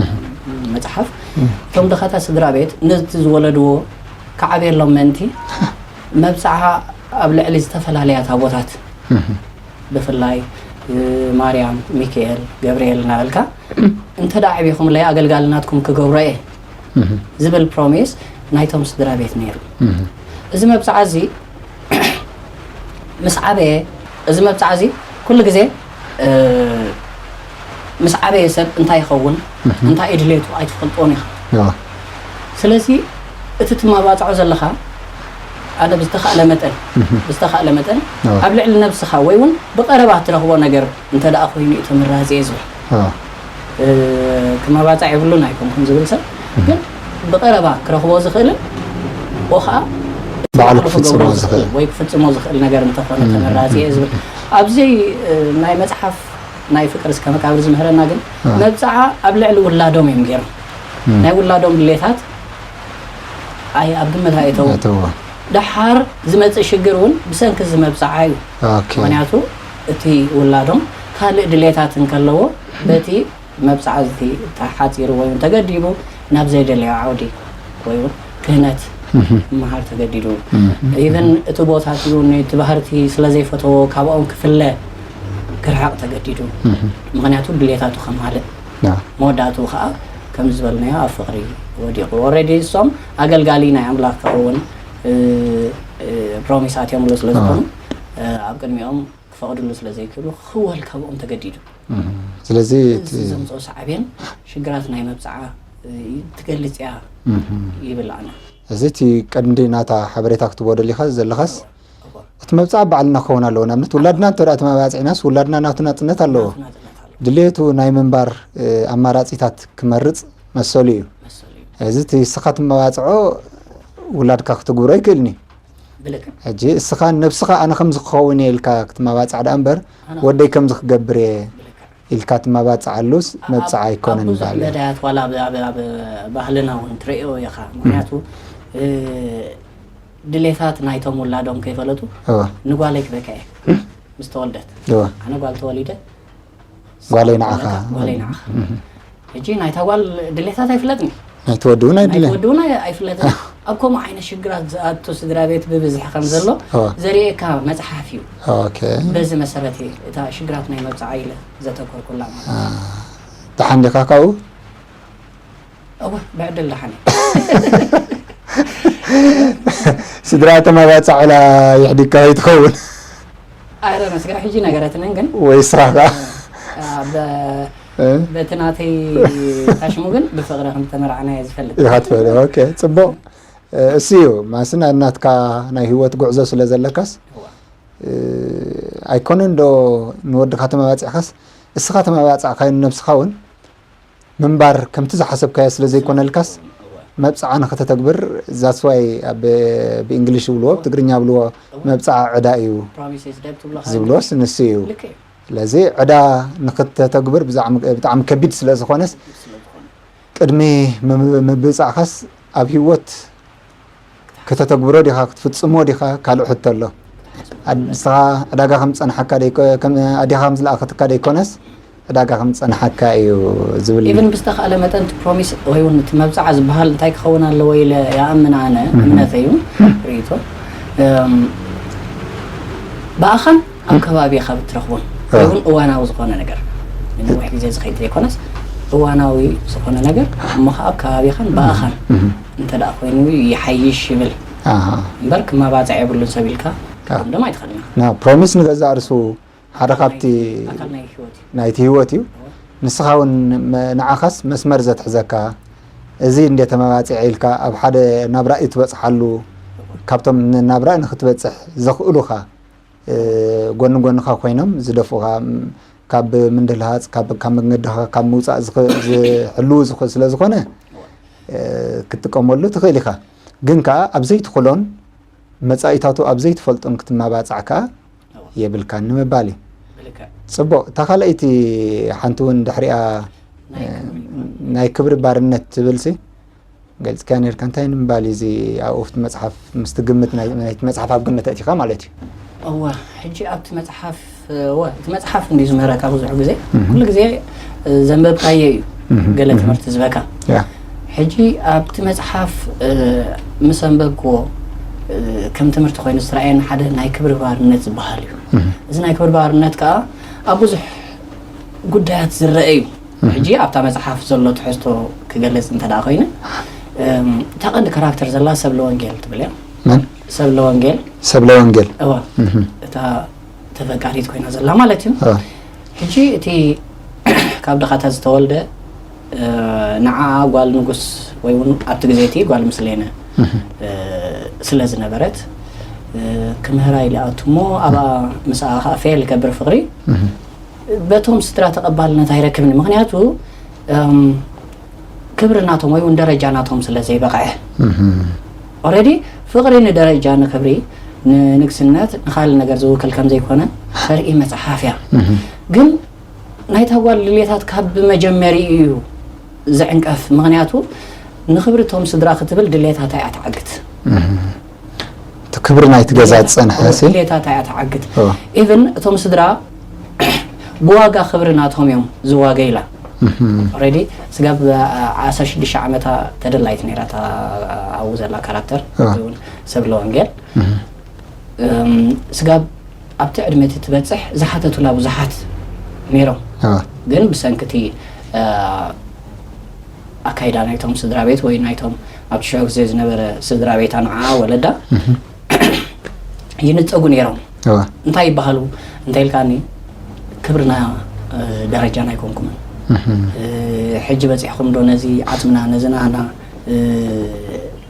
መጽሓፍ። እቶም ድኻታት ስድራ ቤት ነቲ ዝወለድዎ ክዓብየሎም ምእንቲ መብጽዓ ኣብ ልዕሊ ዝተፈላለያ ታቦታት፣ ብፍላይ፣ እ፣ ማርያም፣ ሚካኤል፣ ገብርኤል እናበልካ፣ "እንተ ደኣ ኣዕቢኹምለይ ኣገልጋሊ ናትኩም ክገብሮ እየ" ዝብል ፕሮሚስ ናይቶም ስድራ ቤት ነይሩ። እዚ መብጽዓ እዚ ምስ ዓበየ፣ እዚ መብጽዓ እዚ ኩሉ ግዜ፣ እ፣ ምስ ዓበየ ሰብ እንታይ ይኸውን፣ እንታይ እዩ ድሌቱ ኣይትፈልጦን ኢኻ። እወ። ስለዚ እቲ ትመባጽዖ ዘለኻ፣ ኣነ ብዝተኻእለ መጠን፣ ብዝተኻእለ መጠን እወ። ኣብ ልዕሊ ነብስኻ ወይ እውን ብቐረባ እትረኽቦ ነገር እንተ ደኣ ኮይኑ እዩ ተመራጺ እየ ዝብል። እወ። እ፣ ክመባጻዕ የብሉን ኣይኮንኩን ዝብል ሰብ፣ ግን ብቐረባ ክረኽቦ ዝኽእልን፣ ወይ ከዓ ባዕሉ ባዕሉ ክገብሮ ክፍጽሞ ዝኽእል ዝኽእል። ወይ ክፍጽሞ ዝኽእል ነገር እንተኾነ ተመራጺ እየ ዝብል። ኣብዚ፣ እ፣ ናይ መጽሓፍ ናይ ፍቅር እስከ መቃብር ዝምህረና ግን፣ መብጽዓ ኣብ ልዕሊ ውላዶም እዮም ገይሮም። ናይ ውላዶም ድሌታት ኣይ ኣብ ግምት ኣይእተዎ። እተዎ ደሓር ዝመፅእ ሽግር እውን ብሰንኪ ዝመብፅዓ እዩ። ኦኬ ምክንያቱ እቲ ውላዶም ካልእ ድሌታት እንከለዎ በቲ መብፅዓ እዚ ተሓፂሩ ወይ እውን ተገዲቡ ናብ ዘይደለዮ ዓውዲ ወይ እውን ክህነት ምሃር ተገዲዱ። ኢቨን እቲ ቦታ እቲ እውን እቲ ባህርቲ ስለ ዘይፈተዎ ካብኦም ክፍለ ክርሕቕ ተገዲዱ። ምክንያቱ ድሌታቱ ከማልእ ያ መወዳእትኡ ከዓ ከም ዝበልናዮ ኣብ ፍቕሪ ወዲቑ። ኦልሬዲ እሶም ኣገልጋሊ ናይ ኣምላኽ ክኸውን ፕሮሚስ ኣትዮምሉ ስለ ዝኾኑ ኣብ ቅድሚኦም ክፈቕድሉ ስለ ዘይክእሉ ክወል ካብኦም ተገዲዱ። ስለዚ እዚ ዘምፅኦ ሳዕቤን ሽግራት ናይ መብፅዓ ትገልፅ እያ ይብል ኣነ። እዚ እቲ ቀንዲ ናታ ሓበሬታ ክትቦ ደሊኻ ዘለኻስ እቲ መብፅዓ ባዕልና ክኸውን ኣለዎ። ንኣብነት ውላድና እንተ ተመባፂዕናስ ውላድና ናቱ ናፅነት ኣለዎ። ናፅነት ኣሎ ድሌቱ ናይ ምንባር ኣማራፂታት ክመርፅ መሰሉ እዩ። መሰሉ እዩ። እዚ እቲ እስኻ ትመባፅዖ ውላድካ ክትግብሮ ይክእልኒ። ብልክዕ ሕጂ እስኻ ነብስኻ ኣነ ከምዚ ክኸውን እየ ኢልካ ክትመባፃዕ ደኣ እምበር ኣነ ወደይ ከምዚ ክገብር እየ ብልክዕ ኢልካ ትመባፅዓሉስ መብፅዓ ኣይኮነን ኣብ ብዙሕ ይበሃል። መዳያት ዋላ ኣብ- ኣብ- ኣብ ባህልና እውን ትርእዮ ኢኻ። ምክንያቱ እ፣ ድሌታት ናይቶም ውላዶም ከይፈለጡ እወ ንጓለይ ክበካ እየ ምስ ተወልደት እወ ኣነ ጓል ተወሊደ ጓለይ ንዓኻ። ጓለይ ንዓኻ። ሕጂ ናይታ ጓል ድሌታት ኣይፍለጥኒ ናይ ተወዲ እውን ናይ ኣይድለን። ወዲ እውን ኣይ- ኣይፍለጥን። ኣብ ከምኡ ዓይነት ሽግራት ዝኣቱ ስድራ ቤት ብብዝሒ ከም ዘሎ እወ ዘርእየካ መፅሓፍ እዩ። ኦኬ በዚ መሰረት እየ እታ ሽግራት ናይ መብፅዓ ኢለ ዘተኮርኩላ ማለት እዩ። ደሓን ዲኻ ካብኡ? እወ ብዕድል ደሓን እየ። ስድራ ተመባፃዕላ ይሕዲካ ይትኸውን ኣረ መስጋ ሕጂ ነገረትንን ግን ወይ ስኻ ከዓ እ፣ በ- በቲ ናተይ ታሽሙ ግን ብፍቕሪ ከም ዝተመርዓና እየ ዝፈልጥ። ኢኻ ትፈልጥ። ኦኬ ፅቡቕ። እሱ እዩ ማስና ናትካ ናይ ህይወት ጉዕዞ ስለ ዘለካስ ኣይኮነን ዶ ንወድኻ ተመባፂዕካስ እስኻ ተመባፃዕካዮ ንነብስኻ እውን ምንባር ከምቲ ዝሓሰብካዮ ስለ ዘይኮነልካስ መብፅዓ ንክተተግብር that's why ኣብ ብእንግሊሽ ይብልዎ ብትግርኛ ይብልዎ መብፅዓ ዕዳ እዩ ፕሮሚስ is debt ትብሎ ዝብሎስ ንሱ እዩ። ልክዕ ስለዚ ዕዳ ንክተተግብር ብዛዕሚ- ብጣዕሚ ከቢድ ስለ ዝኾነስ ስለ ዝኾነ ቅድሚ ምም- ምብፃዕካስ ኣብ ህይወት ከተተግብሮ ዲኻ ክትፍፅሞ ዲኻ ካልእ ሕቶ ኣሎ። ኣድ- ንስኻ ዕዳጋ ከም ዝፀንሓካ ደይኮ- ከም ኣዴኻ ከም ዝለኣኸትካ ደይኮነስ ዕዳጋ ከም ዝፀንሓካ እዩ ዝብል እዩ። ኢቨን ብዝተኻእለ መጠን እቲ ፕሮሚስ ወይ እውን እቲ መብፅዓ ዝበሃል እንታይ ክኸውን ኣለዎ ኢለ ይኣምን ኣነ እምነተይ እዩ ርእይቶ እም፣ ብኣኻን ኣብ ከባቢኻ ብትረኽቦን ወይ እውን እዋናዊ ዝኾነ ነገር ንነዊሕ ግዜ ዝኸይድ ዘይኮነስ እዋናዊ ዝኾነ ነገር እሞ ከዓ ኣብ ከባቢኻን ብኣኻን እንተ ደኣ ኮይኑ ይሓይሽ ይብል ኣሃ። እምበር ክመባፅዕ የብሉን ሰብ ኢልካ ክትደምድም ኣይትኽእልን ኢኻ። ና ፕሮሚስ ንገዛእ ርእሱ ሓደ ካብቲ ኣካል ናይ ህይወት እዩ። ናይቲ ህይወት እዩ። ንስኻ እውን መ- ንዓኻስ መስመር ዘትሕዘካ እዚ እንደ ተመባፂዐ ኢልካ ኣብ ሓደ ናብራ እትበፅሓሉ ካብቶም ን- ናብራ ንክትበፅሕ ዘኽእሉኻ እ፣ ጎኒ ጎንኻ ኮይኖም ዝደፉኻ ም- ካብ ምንድልሃፅ ካብ ካብ መንገድኻ ካብ ምውፃእ ዝኽ- ዝሕልዉ ዝኽ- ስለ ዝኾነ እ፣ ክትጥቀመሉ ትኽእል ኢኻ። ግን ከዓ ኣብ ዘይትኽእሎን መፃኢታቱ ኣብ ዘይትፈልጦን ክትመባፃዕ ከዓ የብልካን ንምባል እዩ። ብልክዕ ፅቡቕ። እታ ካልኣይቲ ሓንቲ እውን ድሕሪኣ ናይ ክብሪ ናይ ክብሪ ባርነት ትብል ሲ ገልፅካያ ነርካ። እንታይ ንምባል እዩ እዚ ኣብኡ ኣብቲ መፅሓፍ ምስቲ ግምት ናይ- ናይቲ መፅሓፍ ኣብ ግምት ኣእቲኻ ማለት እዩ። እወ ሕጂ ኣብቲ መፅሓፍ እወ እቲ መፅሓፍ እንዲ ዝምህረካ ብዙሕ ግዜ ኩሉ ግዜ ዘንበብካዮ እዩ ገለ ትምህርቲ ዝበካ። ያ ሕጂ ኣብቲ መፅሓፍ ምስ ኣንበብክዎ ከም ትምህርቲ ኮይኑ ዝተረኣየኒ ሓደ ናይ ክብሪ ባርነት ዝበሃል እዩ። እዚ ናይ ክብሪ ባርነት ከዓ ኣብ ብዙሕ ጉዳያት ዝረአ እዩ። ሕጂ ኣብታ መፅሓፍ ዘሎ ትሕዝቶ ክገልፅ እንተ ደኣ ኮይነ እታ ቀንዲ ካራክተር ዘላ ሰብለ ወንጌል ትብል እያ። መን? ሰብለ ወንጌል ሰብለ ወንጌል እዋ እታ ተፈቃሪት ኮይና ዘላ ማለት እዩ። እዋ ሕጂ እቲ ካብ ድኻታት ዝተወልደ ንዓ ጓል ንጉስ ወይ እውን ኣብቲ ግዜ እቲ ጓል ምስሌነ ስለ ዝነበረት ክምህራ ኢለ ኣቱ እሞ ኣብኣ ምስኣ ከዓ ፌል ይገብር ፍቕሪ በቶም ስድራ ተቐባልነት ኣይረክብን። ምክንያቱ ክብሪ ናቶም ወይ እውን ደረጃ ናቶም ስለ ዘይበቕዐ ኦረዲ ፍቕሪ ንደረጃ ንክብሪ ንንግስነት ንካል ነገር ዝውክል ከም ዘይኮነ ተርኢ መፅሓፍ እያ። ግን ናይታ ጓል ድሌታት ካብ መጀመሪኡ እዩ ዝዕንቀፍ። ምክንያቱ ንኽብሪ እቶም ስድራ ክትብል ድሌታታ እያ ትዓግት። እቲ ክብሪ ናይቲ ገዛ ዝጸንሐ ሲ ድሌታታ እያ ትዓግት። እወ። ኢቭን እቶም ስድራ ብዋጋ ክብሪ ናቶም እዮም ዝዋገ ኢላ። ኦልሬዲ ስጋብ ዓሰርተ ሽዱሽተ ዓመታ ተደላይት ነይራ እታ ኣብኡ ዘላ ካራክተር እወ። እውን ሰብለ ወንጌል። እም፣ ስጋብ ኣብቲ ዕድመ እቲ ትበጽሕ ዝሓተቱላ ብዙሓት ነይሮም። እወ። ግን ብሰንክቲ እ፣ ኣካይዳ ናይቶም ስድራ ቤት ወይ ናይቶም ኣብቲ ሽዑ ግዜ ዝነበረ ስድራ ቤታ ንዓ ወለዳ ይንጸጉ ነይሮም። እወ። እንታይ ይበሃሉ እንተ ኢልካኒ፣ ክብርና እ፣ ደረጃና ኣይኮንኩምን። እ፣ ሕጂ በጺሕኩም ዶ ነዚ ዓጽምና ነዚ ናህና እ፣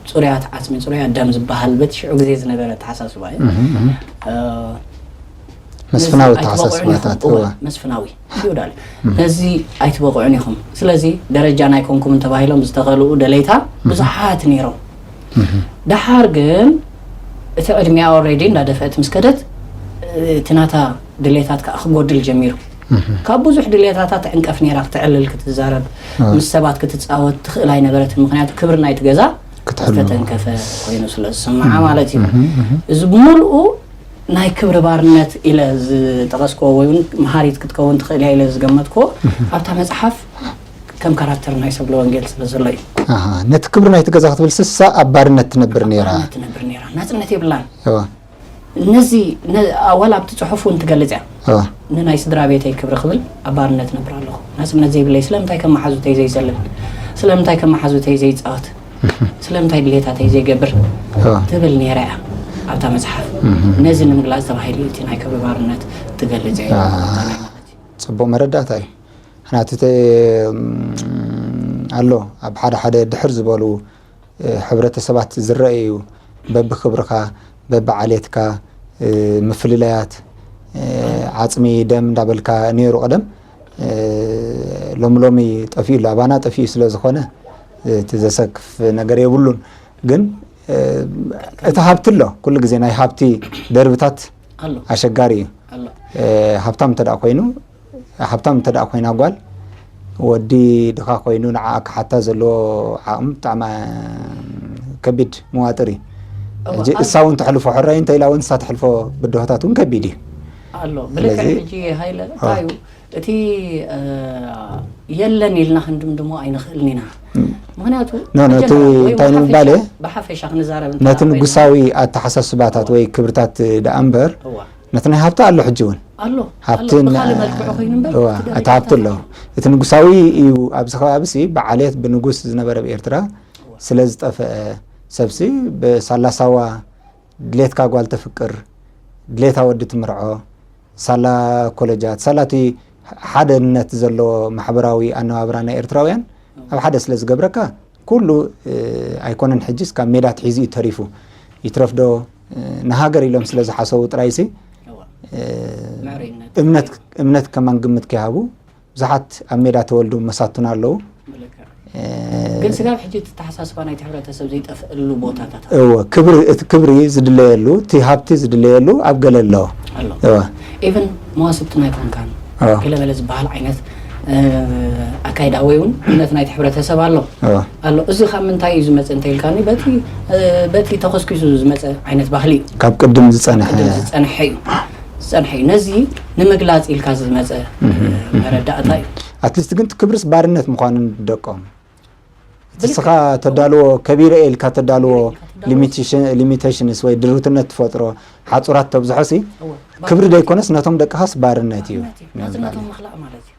ጽሩያት ዓጽሚ ጽሩያት ደም ዝበሃል በቲ ሽዑ ግዜ ዝነበረ ኣተሓሳስባ እዩ። እ፣ መስፍናዊ ነዚ ኣይትበቕዑን ኣተሓሳስባታት ኢኹም። እወ፣ እወ። መስፍናዊ ፊውዳል ነዚ ኣይትበቕዑን ኢኹም። ስለዚ ደረጃና ኣይኮንኩምን ተባሂሎም ዝተኸልኡ ደለይታ ብዙሓት ነይሮም። ደሓር ግን እቲ ዕድሚኣ ኦልሬዲ እንዳደፍአት ምስ ከደት እቲ ናታ ድሌታት ከዓ ክጎድል ጀሚሩ። ካብ ብዙሕ ድሌታታ ትዕንቀፍ ነይራ፣ ክትዕልል፣ ክትዛረብ፣ ምስ ሰባት ክትፃወት ትኽእል ኣይነበረትን። ምክንያቱ ክብሪ ናይቲ ገዛ ክትሕሉ። ዝተተንከፈ ኮይኑ ስለ ዝስምዓ ማለት እዩ። እዚ ብምልኡ ናይ ክብሪ ባርነት ኢለ ዝጠቐስክዎ ወይ እውን መሃሪት ክትከውን ትኽእል እያ ኢለ ዝገመትክዎ ኣብታ መፅሓፍ ከም ካራክተር ናይ ሰብለ ወንጌል ስለ ዘሎ እዩ። ኣሃ፣ ነቲ ክብሪ ናይቲ ገዛ ክትብል ስሳ ኣብ ባርነት ትነብር ነይራ። ባርነት ትነብር ነይራ፣ ናፅነት የብላን። እወ፣ ነዚ ነ- ዋላ ኣብቲ ፅሑፍ እውን ትገልፅ እያ። እወ፣ ንናይ ስድራ ቤተይ ክብሪ ክብል ኣብ ባርነት ነብር ኣለኹ። ናፅነት ዘይብለይ ስለምንታይ ከም መሓዙተይ ዘይዘልል፣ ስለምንታይ ከም መሓዙተይ ዘይፃወት፣ ስለምንታይ ድሌታተይ ዘይገብር እወ። ትብል ነይራ እያ ኣብታ መፅሓፍ። ነዚ ንምግላፅ ተባሂሉ እቲ ናይ ክብሪ ባርነት ትገልፅ እያ። ኣሃ። ጽቡቕ መረዳእታ እዩ። ምኽንያቱ እቲ ኣሎ ኣብ ሓደ ሓደ ድሕር ዝበሉ እ፣ ሕብረተሰባት ዝረአ እዩ። በብክብርኻ በብዓሌትካ እ፣ ምፍልላያት እ፣ ዓጽሚ ደም እንዳበልካ ነይሩ ቀደም። እ፣ ሎሚ ሎሚ ጠፊኡ ኣሎ፣ ኣባና ጠፊኡ ስለ ዝኾነ እቲ ዘሰክፍ ነገር የብሉን። ግን እ፣ እቲ ሃብቲ ኣሎ፣ ኩሉ ግዜ ናይ ሃብቲ ደርብታት ኣሎ ኣሸጋሪ እዩ። ኣሎ እ፣ ሃብታም እንተ ደኣ ኮይኑ፣ ሃብታም እንተ ደኣ ኮይና ጓል፣ ወዲ ድኻ ኮይኑ ንዓኣ ክሓታ ዘለዎ ዓቕሚ ብጣዕሚ ከቢድ መዋጥር እዩ። እወ፣ ሕጂ ኣብ- እሳ እውን ተሕልፎ ሕራይ እንተ ኢላ እውን እሳ ተሕልፎ ብድሆታት እውን ከቢድ እዩ። ኣሎ ብልክዕ ስለዚ- ሕጂ ሃይለ እንታይ እዩ እቲ እ፣ የለን ኢልና ክንድምድሞ ኣይንኽእልን ኢና። ምክንያቱ ኖ፣ ኖ፣ እቲ ብጀነራል ወይ እንታይ ንምባል እየ? ብሓፈሻ ክንዛረብ እንተ ነቲ ኮይና- ንጉሳዊ ኣተሓሳስባታት ወይ ክብርታት ደኣ እምበር እዋ ነቲ ናይ ሃብቲ ኣሎ ሕጂ እውን ኣሎ ሃብቲ ኣሎ። ን- ብኻልእ መልክዑ ኮይኑ እምበር እዋ፣ እቲ እቲ ሃብቲ ኣሎ። ደረጃታት እቲ ንጉሳዊ እዩ ኣብዚ ከባቢ ሲ ብዓሌት ብንጉስ ዝነበረ ኣብ ኤርትራ ስለ ዝጠፈአ ሰብሲ ብሳላ ሳዋ ድሌትካ ጓል ተፍቅር ድሌታ ወዲ ትምርዖ ሳላ ኮለጃት ሳላ እቲ ሓደነት ዘለዎ ማሕበራዊ ኣነባብራ ናይ ኤርትራውያን ኣብ ሓደ ስለ ዝገብረካ ኩሉ እ፣ ኣይኮነን ሕጂስ ካብ ሜዳ ትሒዙ እዩ ተሪፉ ይትረፍዶ እ፣ ንሃገር ኢሎም ስለ ዝሓሰቡ ጥራይሲ እዋ እ፣ ምዕሩይነት እምነት እምነት ከማን ግምት ከይሃቡ ብዙሓት ኣብ ሜዳ ተወልዱ መሳቱና ኣለዉ። ብልክዕ እ፣ ግን ስጋብ ሕጂ እቲ ተሓሳስባ ናይቲ ሕብረተሰብ ዘይጠፍእሉ ቦታታት ኣሎ። እወ ክብሪ እቲ ክብሪ ዝድለየሉ እቲ ሃብቲ ዝድለየሉ ኣብ ገለ ኣሎ። ኣሎ እወ ኢቨን መዋስብትና ኣይኮንካን እወ ገለ በለ ዝበሃል ዓይነት እ፣ ኣካይዳ ወይ እውን እምነት ናይቲ ሕብረተሰብ ኣሎ እወ ኣሎ። እዚ ካብ ምንታይ እዩ ዝመፀ እንተ ኢልካኒ በቲ እ፣ በቲ ተኸስኪሱ ዝመፀ ዓይነት ባህሊ እዩ። ካብ ቅድም ዝጸንሐ ቅድም ዝፀንሐ እዩ ዝፀንሐ እዩ። ነዚ ንምግላፅ ኢልካ ዝመፀ መረዳእታ እዩ። ኣትሊስት ግን ክብርስ ባርነት ምዃኑ ደቆም እቲ ስኻ ተዳልዎ ከቢረ ኢልካ ተዳልዎ ሊሚቴሽንስ ወይ ድርውትነት ትፈጥሮ ሓጹራት ተብዝሖ ሲ እወ። ክብሪ ደይኮነስ ነቶም ደቅኻስ ባርነት እዩ ናጽነቶም ምኽላእ ማለት እዩ።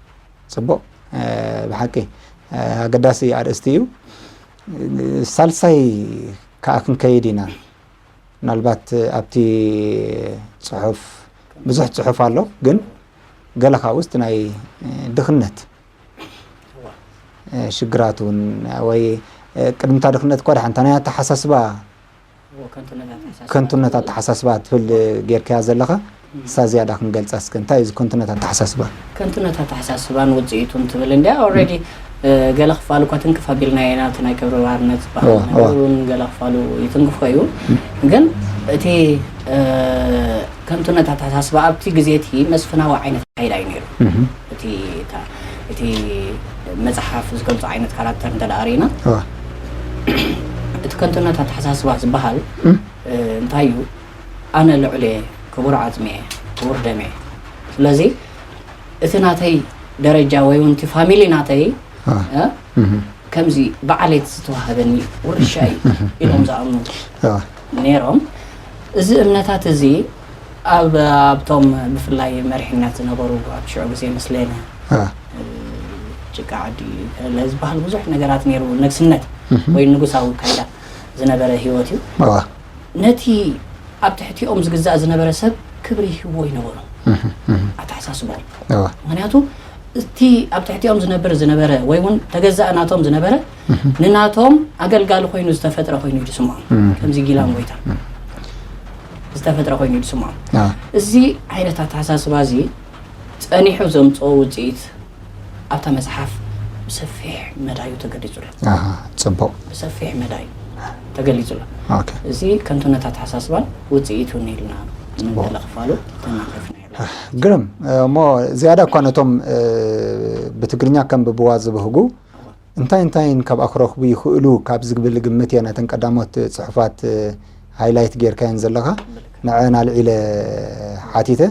ጽቡቕ እ፣ ብሓቂ እ፣ ኣገዳሲ ኣርእስቲ እዩ። ሳልሳይ ከኣ ክንከይድ ኢና። ምናልባት ኣብቲ ጽሑፍ ብዙሕ ጽሑፍ ኣሎ፣ ግን ገለ ካብኡ ናይ እ፣ ድኽነት እ፣ ሽግራት እውን ወይ እ፣ ቅድምታ ድኽነት እኳ ደሓን እንታ ናይ ኣተሓሳስባ እዎ፣ ከንቱነት ኣተሓሳስባ። ከንቱነት ኣተሓሳስባ ትብል ጌርካያ ዘለኻ እሳ ዝያዳ ክንገልጻ እስከ እንታይ እዩ እዚ ከንቱነት ኣተሓሳስባ? ከንቱነት ኣተሓሳስባን ውጽኢቱን ትብል እንድያ። ኦልሬዲ እ፣ ገለ ክፋሉ እኳ ትንክፍ ኣቢልናዮ ኢና፣ እቲ ናይ ክብሪ ባርነት ዝበሃል እዎ፣ ነገር እዎ። እውን ገለ ክፋሉ ይትንክፎ እዩ። ግን እቲ እ፣ ከንቱነት ኣተሓሳስባ ኣብቲ ግዜ እቲ መስፍናዊ ዓይነት ኣካይዳ እዩ ነይሩ። እህ፣ እቲ እታ- እቲ መጽሓፍ ዝገልጾ ዓይነት ካራክተር እንተ ደኣ ርኢና እዎ፣ እቲ ከንቱነት ኣተሓሳስባ ዝበሃል እንታይ እዩ? ኣነ ልዑል እየ፣ ክቡር ዓፅሚ እየ፣ ክቡር ደም እየ። ስለዚ እቲ ናተይ ደረጃ ወይ እውን እቲ ፋሚሊ ናተይ ከምዚ ብዓሌት ዝተዋሃበኒ ውርሻ እዩ ኢሎም ዝኣምኑ ነይሮም። እዚ እምነታት እዚ ኣብ ኣብቶም ብፍላይ መሪሕነት ዝነበሩ ኣብ ሽዑ ግዜ ምስሌነ ጭቃ ዓዲ ዝበሃል ብዙሕ ነገራት ነይሩ። ነግስነት ወይ ንጉሳዊ ካይዳ ዝነበረ ህይወት እዩ። ነቲ ኣብ ትሕቲኦም ዝግዛእ ዝነበረ ሰብ ክብሪ ይህብዎ ይነበሩ ኣተሓሳስቦም። ምክንያቱ እቲ ኣብ ትሕቲኦም ዝነብር ዝነበረ ወይ እውን ተገዛእ ናቶም ዝነበረ ንናቶም ኣገልጋሊ ኮይኑ ዝተፈጥረ ኮይኑ እዩ ዝስምዖም። ከምዚ ጊላን ጎይታ ዝተፈጥረ ኮይኑ እዩ ዝስምዖም። እዚ ዓይነት ኣተሓሳስባ እዚ ጸኒሑ ዘምፅኦ ውፅኢት ኣብታ መፅሓፍ ብሰፊሕ መዳዩ ተገሊፁ ኣሎ። ኣሃ፣ ጽቡቕ። ብሰፊሕ መዳዩ ተገሊፁ ኣሎ። ኦኬ። እዚ ከንቱነት ኣተሓሳስባን ውፅኢቱን ኢልና ንገለ ክፋሉ ተናኺፍና ኣለና። ግርም። እሞ ዝያዳ እኳ ነቶም ብትግርኛ ከንብብዋ ዝብህጉ እንታይ እንታይን ካብኣ ክረኽቡ ይኽእሉ ካብ ዝብል ግምት እየ ነተን ቀዳሞት ጽሑፋት ሃይላይት ጌርካየን ዘለኻ። ንዐን ኣልዒለ ሓቲተ።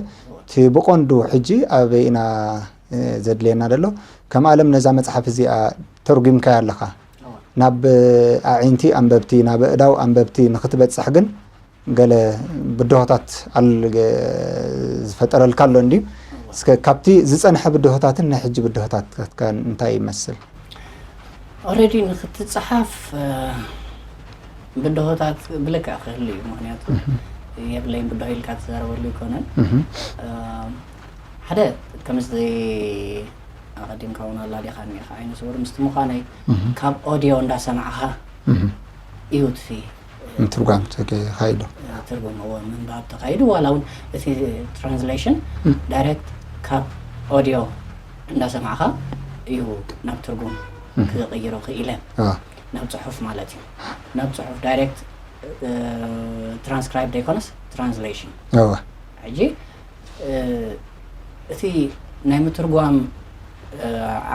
እቲ ብቐንዱ ሕጂ ኣበይ ኢና ዘድልየና ዘሎ? ከም ኣለም ነዛ መጽሓፍ እዚኣ ተርጒምካያ ኣለኻ። ናብ ኣዒንቲ ኣንበብቲ፣ ናብ ኣእዳው ኣንበብቲ ንኽትበጽሕ ግን ገለ ብድሆታት ኣል-፣ ዝፈጠረልካ ኣሎ እንድዩ? እስከ ካብቲ ዝጸንሐ ብድሆታትን ናይ ሕጂ ብድሆታትካን እንታይ ይመስል? ኦልሬዲ ንኽትጸሓፍ ብድሆታት ብልክዕ ክህሉ እዩ። ምክንያቱ የብለይን ብድሆ ኢልካ ትዛረበሉ ኣይኮነን። ሓደ ከምዚ ኣቐዲምካ እውን ኣላዲኻኒ ኢኻ፣ ዓይነ ስውር ምስቲ ምዃነይ ካብ ኦድዮ እንዳሰማዕኻ እዩ እቲ ምትርጓም ተካይዱ። ትርጉም እዎ ምንባብ ተኻይዱ። ዋላ እውን እቲ ትራንስሌሽን ዳይሬክት ካብ ኦድዮ እንዳሰማዕኻ እዩ ናብ ትርጉም ክቕይሮ ክኢለ። ናብ ጽሑፍ ማለት እዩ። ናብ ጽሑፍ ዳይሬክት ትራንስክራይብ ዘይኮነስ ትራንስሌሽን። ሕጂ እቲ ናይ ምትርጓም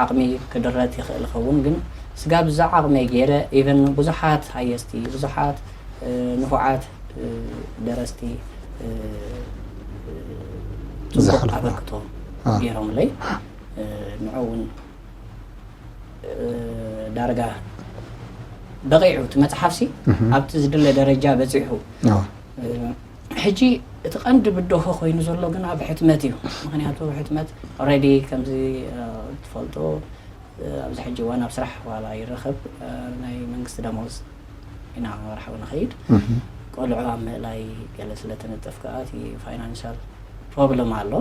ዓቕሚ ክድረት ይኽእል ይኸውን፣ ግን ስጋብ እዛ ዓቕመይ ገይረ ኢቨን ብዙሓት ሃየስቲ ብዙሓት ንፉዓት ደረስቲ ጽቡቕ ኣበርክቶ ገይሮምለይ። ንዑ እውን ዳርጋ በቒዑ እቲ መፅሓፍሲ ኣብቲ ዝድለ ደረጃ በፂሑ። ሕጂ እቲ ቀንዲ ብድሆ ኮይኑ ዘሎ ግን ኣብ ሕትመት እዩ። ምክንያቱ ሕትመት ኦልሬዲ ከምዚ ትፈልጦ ኣብዚ ሕጂ እዋን ኣብ ስራሕ ዋላ ይረኸብ ናይ መንግስቲ ደሞዝ ኢና ወርሓዊ ንኸይድ። ቆልዑ ኣብ ምእላይ ገለ ስለ ተነጠፍ ከዓ እቲ ፋይናንሻል ፕሮብለም ኣሎ።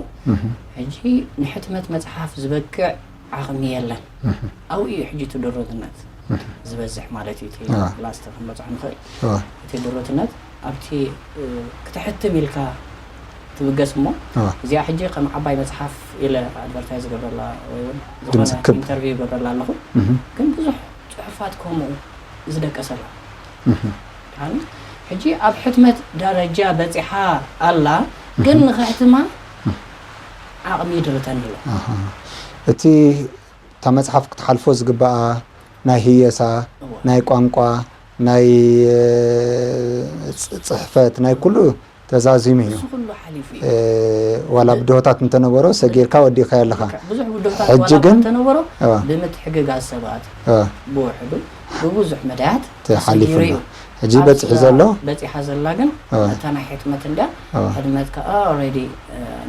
ሕጂ ንሕትመት መፅሓፍ ዝበቅዕ ዓቕሚ የለን። ኣብኡ እዩ ሕጂ እቲ ድሩትነት ዝበዝሕ ማለት እዩ። እቲ ላስት ክንበፅሖ ንኽእል እቲ ድሩትነት ኣብቲ ክትሕትም ኢልካ ትብገስ እሞ እዚኣ ሕጂ ከም ዓባይ መፅሓፍ ኢለ ኣድቨርታይዝ ገብረላ ወይ እውን ዝኾነ ኢንተርቪው ገብረላ ኣለኹ። ግን ብዙሕ ፅሑፋት ከምኡ ዝደቀሰላ ሕጂ ኣብ ሕትመት ደረጃ በፂሓ ኣላ፣ ግን ንኽሕትማ ዓቕሚ ይድርተኒ ኣሎ። እቲ እታ መፅሓፍ ክትሓልፎ ዝግበኣ ናይ ህየሳ፣ ናይ ቋንቋ፣ ናይ ፅሕፈት፣ ናይ ኩሉ ተዛዚሙ እዩ። ዋላ ብድሆታት እንተነበሮ ሰጊርካ ወዲእካዮ ኣለኻ። ብዙሕ ብድሆታት ዋላ እንተነበሮ ብምትሕግጋዝ ሰባት ብውሕዱ ብብዙሕ መዳያት ተሓሊፉ ኣሎ። ሕጂ በፂሑ ዘሎ በፂሓ ዘላ ግን እታ ናይ ሕትመት እንድያ። ሕትመት ከዓ ኦልሬዲ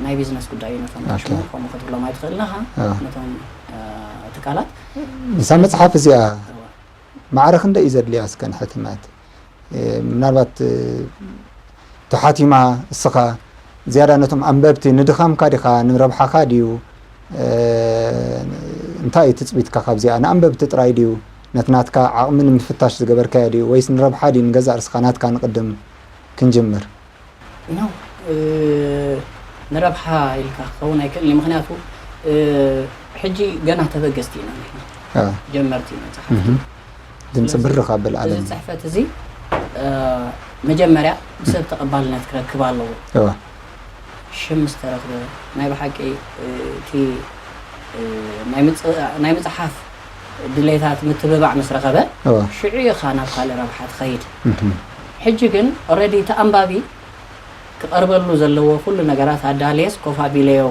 ናይ ቢዝነስ ጉዳይ እዩ። ነቶም ሽሙ ከምኡ ክትብሎም ኣይትኽእልን ኢኻ። ነቶም ትካላት ንሳ መፅሓፍ እዚኣ ማዕረ ክንደይ እዩ ዘድልያ እስከ ንሕትመት? ምናልባት ተሓቲማ እስኻ ዝያዳ ነቶም ኣንበብቲ ንድኻምካ ዲኻ ንረብሓኻ ድዩ? እንታይ እዩ ትፅቢትካ ካብዚኣ? ንኣንበብቲ ጥራይ ድዩ ነቲ ናትካ ዓቕሚ ንምፍታሽ ዝገበርካዮ ድዩ ወይስ ንረብሓ ድዩ ንገዛእ ርስኻ ናትካ ንቕድም ክንጅምር? ኖ ንረብሓ ኢልካ ክኸውን ኣይክእልን እዩ። ምክንያቱ ሕጂ ገና ተበገስቲ ኢና ንሕና ጀመርቲ ኢና ጸሓፍቲ። ድምፂ ብርኽ ኣብል ኣለም። እዚ ፅሕፈት እዚ መጀመርያ ብሰብ ተቐባልነት ክረክብ ኣለዎ። ሽም ምስ ተረኽበ ናይ ብሓቂ እቲ ናይ ምፅሓፍ ድሌታት ምትብባዕ ምስ ረኸበ፣ እወ። ሽዑ ኢኻ ናብ ካልእ ረብሓ ትኸይድ። እህም። ሕጂ ግን ኦልሬዲ እቲ ኣንባቢ ክቐርበሉ ዘለዎ ኩሉ ነገራት ኣዳልየስ ኮፍ ኣቢለዮ፣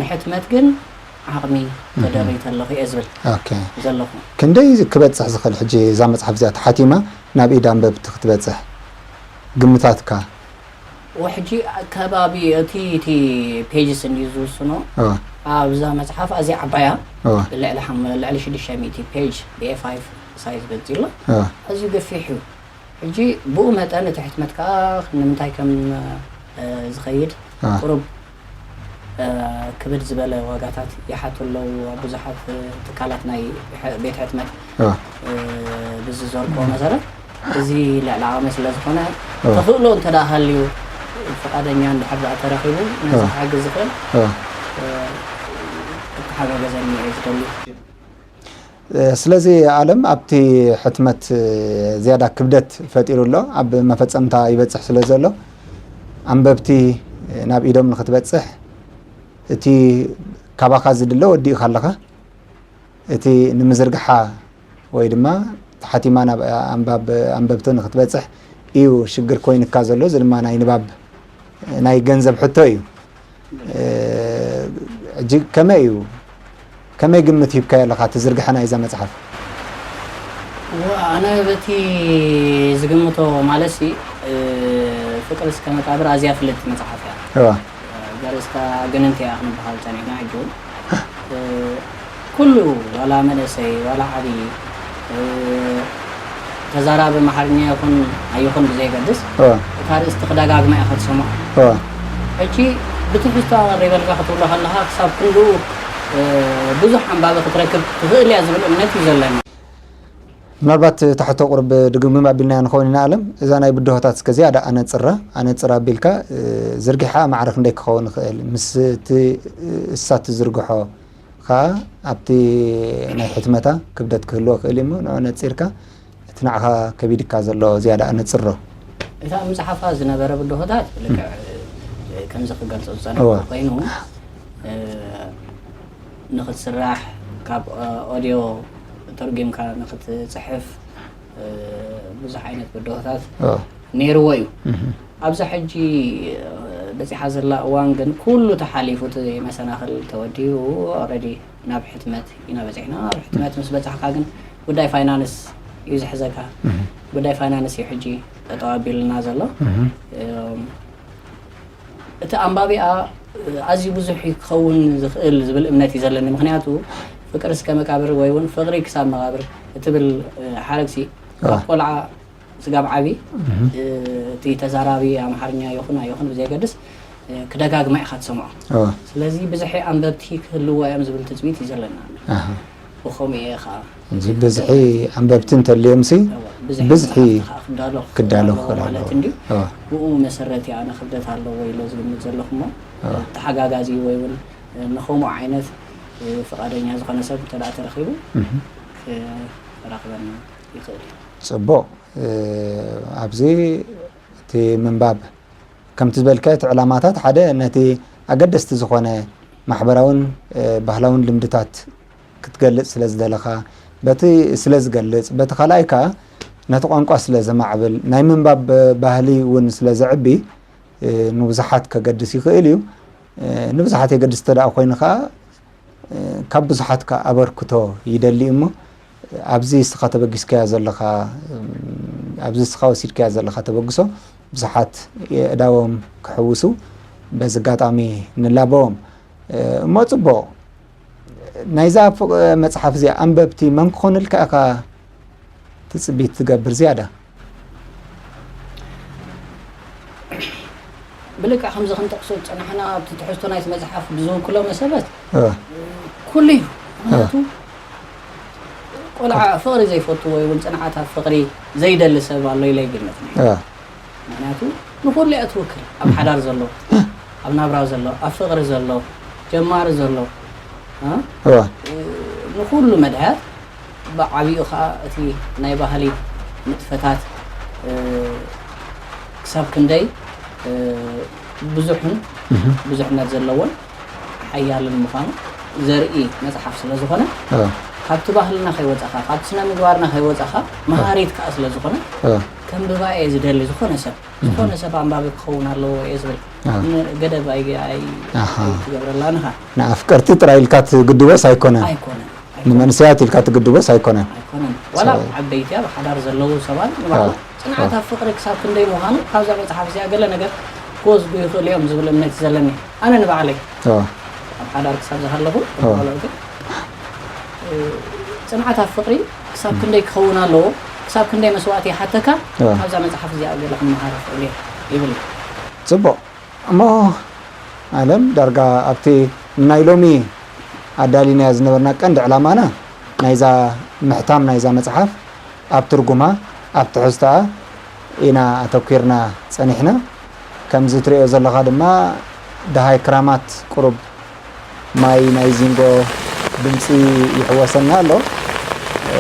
ንሕትመት ግን ዓቕሚ እህም። ተደሪተ ኣለኹ እየ ዝብል ኦኬ። ዘለኹ። ክንደይ ክበጽሕ ዝኽእል ሕጂ እዛ መጽሓፍ እዚኣ ተሓቲማ ናብ ኢድ ኣንበብቲ ክትበጽሕ ግምታትካ? ወሕጂ ከባቢ እቲ፣ እቲ ፔጅስ እንድዩ ዝውስኖ። እወ። ኣብዛ መጽሓፍ ኣዝያ ዓባያ፣ እወ። ልዕሊ ሓም-፣ ልዕሊ ሽዱሽተ ሚእቲ ፔጅ ብኤ ፋይቭ ሳይዝ ገጺ ኣሎ። እወ። ኣዝዩ ገፊሕ እዩ። ሕጂ ብኡ መጠን እቲ ሕትመት ከኣ ንምንታይ ከም፣ እ፣ ዝኸይድ እወ። ቁሩብ፣ እ፣ ክብድ ዝበለ ዋጋታት ይሓቱ ኣለዉ ኣብ ብዙሓት፣ እ፣ ትካላት ናይ ሕ-፣ ቤት ሕትመት። እወ። እ፣ ብዝዘርግኦ መሰረት፣ እዚ ልዕሊ ዓቕሚ ስለ ዝኾነ፣ እወ። ተኽእሎ እንተ ደኣ ሃልዩ፣ ፍቓደኛ እንድሕር ደኣ ተረኺቡ፣ ነዚ እወ። ክሕግዝ ዝኽእል፣ እወ። እ፣ ክተሓጋገዘኒ እየ ዝደሊ። እ፣ ስለዚ ኣለም ኣብቲ ሕትመት፣ እ፣ ዝያዳ ክብደት ፈጢሩ ኣሎ። ኣብ መፈጸምታ ይበጽሕ ስለ ዘሎ፣ ኣንበብቲ ናብ ኢዶም ንኽትበጽሕ፣ እቲ ካባኻ ዝድለ ወዲእኻ ኣለኻ። እቲ ንምዝርግሓ ወይ ድማ ተሓቲማ ናብ ኣንባብ-፣ ኣንበብቲ ንኽትበጽሕ እዩ ሽግር ኮይኑካ ዘሎ። እዚ ድማ ናይ ንባብ፣ ናይ ገንዘብ ሕቶ እዩ። እ፣ ሕጂ ከመይ እዩ? ከመይ ግምት ሂብካዮ ኣለኻ እቲ ዝርግሐ ናይዛ መጽሓፍ? እወ፣ ኣነ በቲ ዝግምቶ ማለትሲ፣ እ፣ ፍቅር እስከ መቃብር ኣዝያ ፍልጥቲ መጽሓፍ እያ። እወ። ገርእስታ ኣገነንቲ እያ ክንበሃል ጸኒሕና። ሕጂ እውን፣ እ፣ ኩሉ ዋላ መንእሰይ ዋላ ዓብዪ፣ እ፣ ተዛራቢ ኣምሓርኛ ይኹን ኣይኹን ብዘይገድስ፣ እወ። እታ ኣርእስቲ ክደጋግማ ኢኻ ትሰምዖ። እወ። ሕጂ ብትሕዝቶ ኣቐሪበልካ ክትብሎ ከለኻ ክሳብ ክንድኡ፣ እ፣ ብዙሕ ኣንባቢ ክትረክብ ትኽእል እያ ዝብል እምነት እዩ ዘለኒ። ምናልባት እታ ሕቶ ቁሩብ ድግምግም ኣቢልናያ ንኸውን ኢና ኣለም። እዛ ናይ ብድሆታት እስከ ዝያዳ ኣነጽራ፣ ኣነጽራ ኣቢልካ፣ እ፣ ዝርጊሓ ማዕረ ክንደይ ክኸውን ይኽእል? ምስ እቲ፣ እ፣ እሳ ትዝርግሖ ከኣ ኣብቲ ናይ ሕትመታ ክብደት ክህልዎ ይኽእል እዩ እሞ ንዑ ነጺርካ እቲ ንዓኻ ከቢድካ ዘሎ ዝያዳ ኣነጽሮ። እታ ኣብ ምጽሓፋ ዝነበረ ብድሆታት ልክዕ፣ እም። እ፣ ከምዚ ክገልጾ ዝጸንሐ እወ። ኮይኑ፣ እ፣ ንኽትስራሕ፣ ካብ፣ እ፣ ኦድዮ ተርጒምካ ንኽትጽሕፍ፣ እ፣ ብዙሕ ዓይነት ብድሆታት እወ። ነይርዎ እዩ። እህ። ኣብዛ ሕጂ፣ እ፣ በጺሓ ዘላ እዋን ግን ኩሉ ተሓሊፉ፣ እቲ መሰናኽል ተወዲኡ፣ ኦልሬዲ ናብ ሕትመት ኢና በጺሕና። ኣብ ሕትመት ምስ በጻሕካ ግን ጉዳይ ፋይናንስ እዩ ዝሕዘካ። እህ። ጉዳይ ፋይናንስ እዩ ሕጂ ጠጠው ኣቢሉና ዘሎ። እህ። እም፣ እቲ ኣንባቢኣ ኣዝዩ ብዙሕ እዩ ክኸውን ዝኽእል ዝብል እምነት እዩ ዘለኒ። ምኽንያቱ ፍቅር እስከ መቃብር ወይ እውን ፍቅሪ ክሳብ መቃብር እትብል፣ እ፣ ሓረግሲ ካብ ኣዎ። ቆልዓ ስጋብ ዓቢ፣ እህ። እ፣ እቲ ተዛራቢ ኣምሓርኛ ይኹን ኣይኹን ብዘየገድስ፣ እ፣ ክደጋግማ ኢኻ ትሰምዖ። ኣዎ። ስለዚ ብዝሒ ኣንበብቲ ክህልዎ እዮም ዝብል ትጽቢት እዩ ዘለና። ኣሃ። ብኸምኡ እየ ኸዓ እዚ ብዝሒ ኣንበብቲ እንተልዮምሲ፣ እወ፣ ብዝሒ ብዝሒ መጽሓፍቲ ኸዓ ክዳሎ ክዳሎ ክኽእል ክኽእል ኣለዎ ኣለዎ። ማለት እንድዩ። እወ። ብኡ መሰረት እየ ኣነ ክብደት ኣለዎ ኢለ ዝግምት ዘለኹ እሞ፣ እወ። ተሓጋጋዚ ወይ እውን ንኸምኡ ዓይነት ፍቓደኛ ዝኾነ ሰብ እንተ ደኣ ተረኺቡ፣ እህ። ክራኽበና ይኽእል እዩ። ጽቡቕ። እ፣ ኣብዚ እቲ ምንባብ ከምቲ ዝበልካዮ እቲ ዕላማታት ሓደ ነቲ ኣገደስቲ ዝኾነ ማሕበራውን፣ እ፣ ባህላውን ልምድታት ክትገልጽ ስለ ዝደለኻ፣ በቲ ስለ ዝገልጽ፣ በቲ ካልኣይ ከኣ ነቲ ቋንቋ ስለ ዘማዕብል፣ ናይ ምንባብ ባህሊ እውን ስለ ዘዕቢ፣ እ፣ ንብዙሓት ከገድስ ይኽእል እዩ። እ፣ ንብዙሓት የገድስ እንተ ደኣ ኮይኑ ከኣ፣ እ፣ ካብ ብዙሓት ከኣ ኣበርክቶ ይደሊ እሞ፣ ኣብዚ እስኻ ተበጊስካዮ ዘለኻ፣ እም፣ ኣብዚ እስኻ ወሲድካዮ ዘለኻ ተበግሶ ብዙሓት የእዳዎም ክሕውሱ በዚ ኣጋጣሚ ንላበዎም። እ፣ እሞ ጽቡቕ፣ ናይዛ ፍ-፣ መጽሓፍ እዚኣ ኣንበብቲ መን ክኾኑልካ ኢኻ ትጽቢት ትገብር ዝያዳ? ብልክዕ ከምዚ ክንጠቕሶ ዝጸናሕና ኣብቲ ትሕዝቶ ናይቲ መጽሓፍ ብዝውክሎ መሰረት እ። ኩሉ እዩ። ምኽንያቱ እ። ቆልዓ ፍቕሪ ዘይፈቱ ወይ እውን ጽንዓት ኣብ ፍቕሪ ዘይደሊ ሰብ ኣሎ ኢለ ይግምት። እ። ምኽንያቱ ንኹሉ እያ ትውክል። ኣብ ሓዳር ዘሎ፣ ኣብ ናብራ ዘሎ፣ ኣብ ፍቕሪ ዘሎ፣ ጀማሪ ዘሎ፣ እ? እወ። ንኹሉ መድሃር ብዓቢኡ ኸኣ እቲ ናይ ባህሊ ንጥፈታት፣ እ፣ ክሳብ ክንደይ፣ እ፣ ብዙሕን እህ። ብዙሕነት ዘለዎን ሓያልን ምዃኑ ዘርኢ መጽሓፍ ስለ ዝኾነ፣ እወ። ካብቲ ባህልና ከይወጻኻ፣ ካብቲ ስነ ምግባርና ከይወጻኻ፣ መሃሪት ከኣ ስለ ዝኾነ፣ እ። ከንብባ እየ ዝደሊ። ዝኾነ ሰብ፣ ዝኾነ ሰብ ኣንባቢ ክኸውን ኣለዎ እየ ዝብል። እ። ን-፣ ገደብ ኣይ-፣ ኣይ-፣ ኣሃ። ኣይትገብረላን ኢኻ። ንኣፍቀርቲ ጥራይ ኢልካ ትግድቦስ ኣይኮነን? ኣይኮነን፣ ኣይኮነን። ንመንሰያት ኢልካ ትግድቦስ ኣይኮነን? ኣይኮነን። ዋላ ሰ- ዓበይቲ ኣብ ሓዳር ዘለዉ ሰባት ንባዕሎም እ። ጽንዓት ኣብ ፍቕሪ ክሳብ ክንደይ ምዃኑ ካብዛ መጽሓፍ እዚኣ ገለ ነገር ክወስዱ ይኽእሉ እዮም ዝብል እምነት እዩ ዘለኒ። ኣነ ንባዕለይ እ። ኣብ ሓዳር ክሳብ ዝሃለኹ እ። ቆልዑ ግን፣ እ፣ ጽንዓት ኣብ ፍቕሪ ክሳብ ክንደይ ክኸውን ኣለዎ፣ ክሳብ ክንደይ መስዋእቲ ይሓተካ፣ እ። ካብዛ መጽሓፍ እዚኣ ገለ ክመሃር ይኽእል እየ ይብል። ጽቡቕ። እሞ ኣለም፣ ዳርጋ ኣብቲ ናይ ሎሚ ኣዳሊናዮ ዝነበርና ቀንዲ ዕላማና ናይዛ ምሕታም ናይዛ መጽሓፍ ኣብ ትርጉማ፣ ኣብ ትሕዝቶኣ ኢና ኣተኲርና ጸኒሕና። ከምዚ ትርእዮ ዘለኻ ድማ ደሃይ ክራማት ቁሩብ ማይ ናይ ዚንጎ ድምጺ ይሕወሰና ኣሎ። እ፣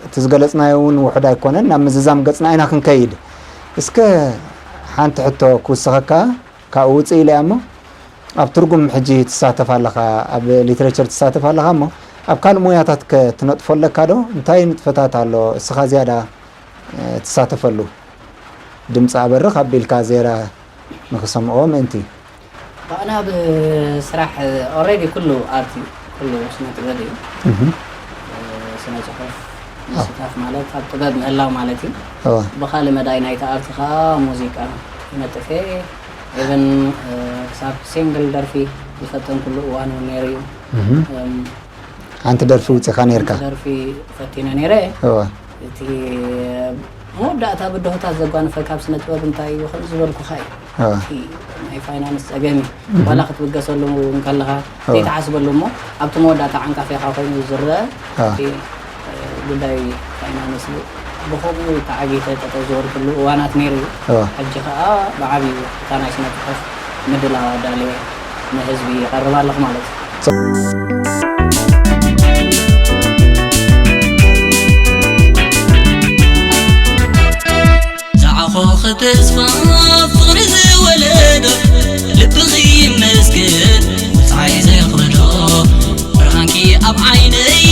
እቲ ዝገለጽናዮ እውን ውሑድ ኣይኮነን። ናብ ምዝዛም ገጽና ኢና ክንከይድ። እስከ ሓንቲ ሕቶ ክውስኸካ፣ ካብኡ ውጽእ ኢለ እያ እሞ፣ ኣብ ትርጉም ሕጂ ትሳተፍ ኣለኻ፣ ኣብ ሊትሬቸር ትሳተፍ ኣለኻ እሞ፣ ኣብ ካልእ ሞያታት ከ ትነጥፎ ኣለካ ዶ? እንታይ ንጥፈታት ኣሎ እስኻ ዝያዳ፣ እ፣ ትሳተፈሉ? ድምጺ ኣበርኽ ኣቢልካ ዜራ ንኽሰምዕዎ ምእንቲ። ኣነ ኣብ ስራሕ ኦልሬዲ ኩሉ ኣርት እዩ፣ ኩሉ ስነ ጥበብ እዩ። እህ። ስነ ጽሑፍ ምስታፍ ማለት ኣብ ጥበብ ምህላው ማለት እዩ። እወ። ብኻልእ መዳይ ናይቲ ኣርት ከኣ ሙዚቃ ይነጥፍ እየ። ኢቨን፣ እ፣ ክሳብ ሲንግል ደርፊ ዝፈተንኩሉ እዋን እውን ነይሩ እዩ። እህ። እም፣ ሓንቲ ደርፊ ውጺኻ ነይርካ? ሓንቲ ደርፊ ፈቲነ ነይረ። እወ። እቲ መወዳእታ ብድሆታት ዘጓንፈካ ኣብ ስነ ጥበብ እንታይ እዩ? ከም ዝበልኩኻ እዩ። እወ። እቲ ናይ ፋይናንስ ጸገም እዩ። እህ። ዋላ ክትብገሰሉ እንከለኻ እወ። ዘይትሓስበሉ እሞ ኣብቲ መወዳእታ ዓንቃፊኻ ኮይኑ ዝረአ እወ። እቲ፣ እ፣ ጉዳይ ፋይናንስ ብኸምኡ ተዓጊተ ጠጠው ዝበልኩሉ እዋናት ነይሩ እዩ። እወ። ሕጂ ኸኣ ብዓብዩ እታ ናይ ስነ ጽሑፍ ምድላው ኣዳልየ ንህዝቢ ይቐርብ ኣለኹ ማለት እዩ። ዝዓኾኸ ተስፋ ፍቕሪ ዝወለዶ፣ ልብኺ ይመስገን፣ ጸሓይ ዘኽበዶ፣ ብርሃንኪ ኣብ ዓይነይ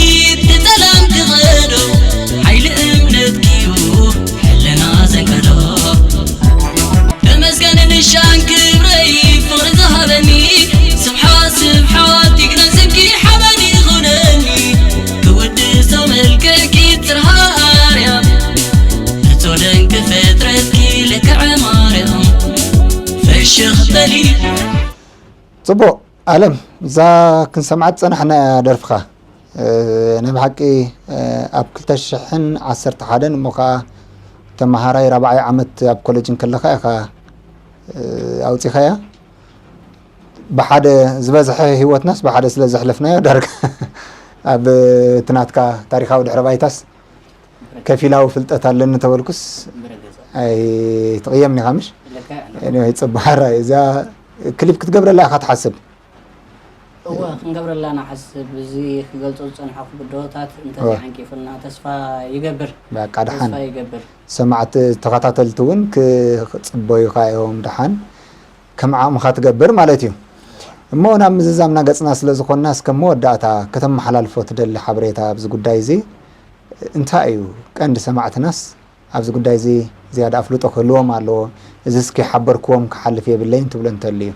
ብጸላም ክቐዶ፣ ሓይሊ እምነትኪዩ ሕልና ዘንቀዶ። ተመስገን ንሻን ክብረይ ፍቕሪ ዝሃበኒ፣ ስብሓት ስብሓት ይግነ ስምኪ ሓበን ይኹነኒ፣ ክውድሶ መልክዕኪ ጽርሃ ኣርያም፣ ንጹር ድንቂ ፍጥረትኪ ልክዐ ማርያም፣ ፍሽኽ በሊ። ጽቡቕ። ኣለም፣ እዛ ክንሰምዓ ዝጸናሕና ደርፍኻ፣ እ፣ ናይ ብሓቂ፣ እ፣ ኣብ ክልተ ሽሕን ዓሰርተ ሓደን እሞ ኸኣ ተመሃራይ ራብዓይ ዓመት ኣብ ኮሌጅ እንከለኻ ኢኻ፣ እ፣ ኣውጺኻያ። ብሓደ ዝበዝሐ ህይወትናስ ብሓደ ስለ ዘሕለፍናዮ ዳርጋ ኣብ እቲ ናትካ ታሪኻዊ ድሕረ ባይታስ ከፊላዊ ፍልጠት ኣለኒ ተበልኩስ ብረገጸ። ኣይትቕየምኒ ኢኻ ምሽ? ልክዕ። Anyway፣ ጽቡቕ ሓራይ። እዛ ክሊፕ ክትገብረላ ኢኻ ትሓስብ? እወ፣ ክንገብረላ ንሓስብ። እዚ ክገልጾ ዝጸንሐኹ ብድሆታት እንተ ኦ። ዘይዓንቂፉልና ተስፋ ይገብር። በቃ፣ ደሓን። ተስፋ ይገብር። ሰማዕቲ ተኸታተልቲ እውን ክጽበዩኻ እዮም፣ ደሓን ከም ዓቕምኻ ትገብር ማለት እዩ። እሞ ናብ ምዝዛምና ገጽና ስለ ዝኾንና፣ እስከ መወዳእታ ከተመሓላልፎ ትደሊ ሓበሬታ ኣብዚ ጉዳይ እዚ እንታይ እዩ? ቀንዲ ሰማዕትናስ ኣብዚ ጉዳይ እዚ ዝያዳ ኣፍልጦ ክህልዎም ኣለዎ። እዚ እስኪ ሓበርክዎም ክሓልፍ የብለይን ትብሎ እንተልዩ?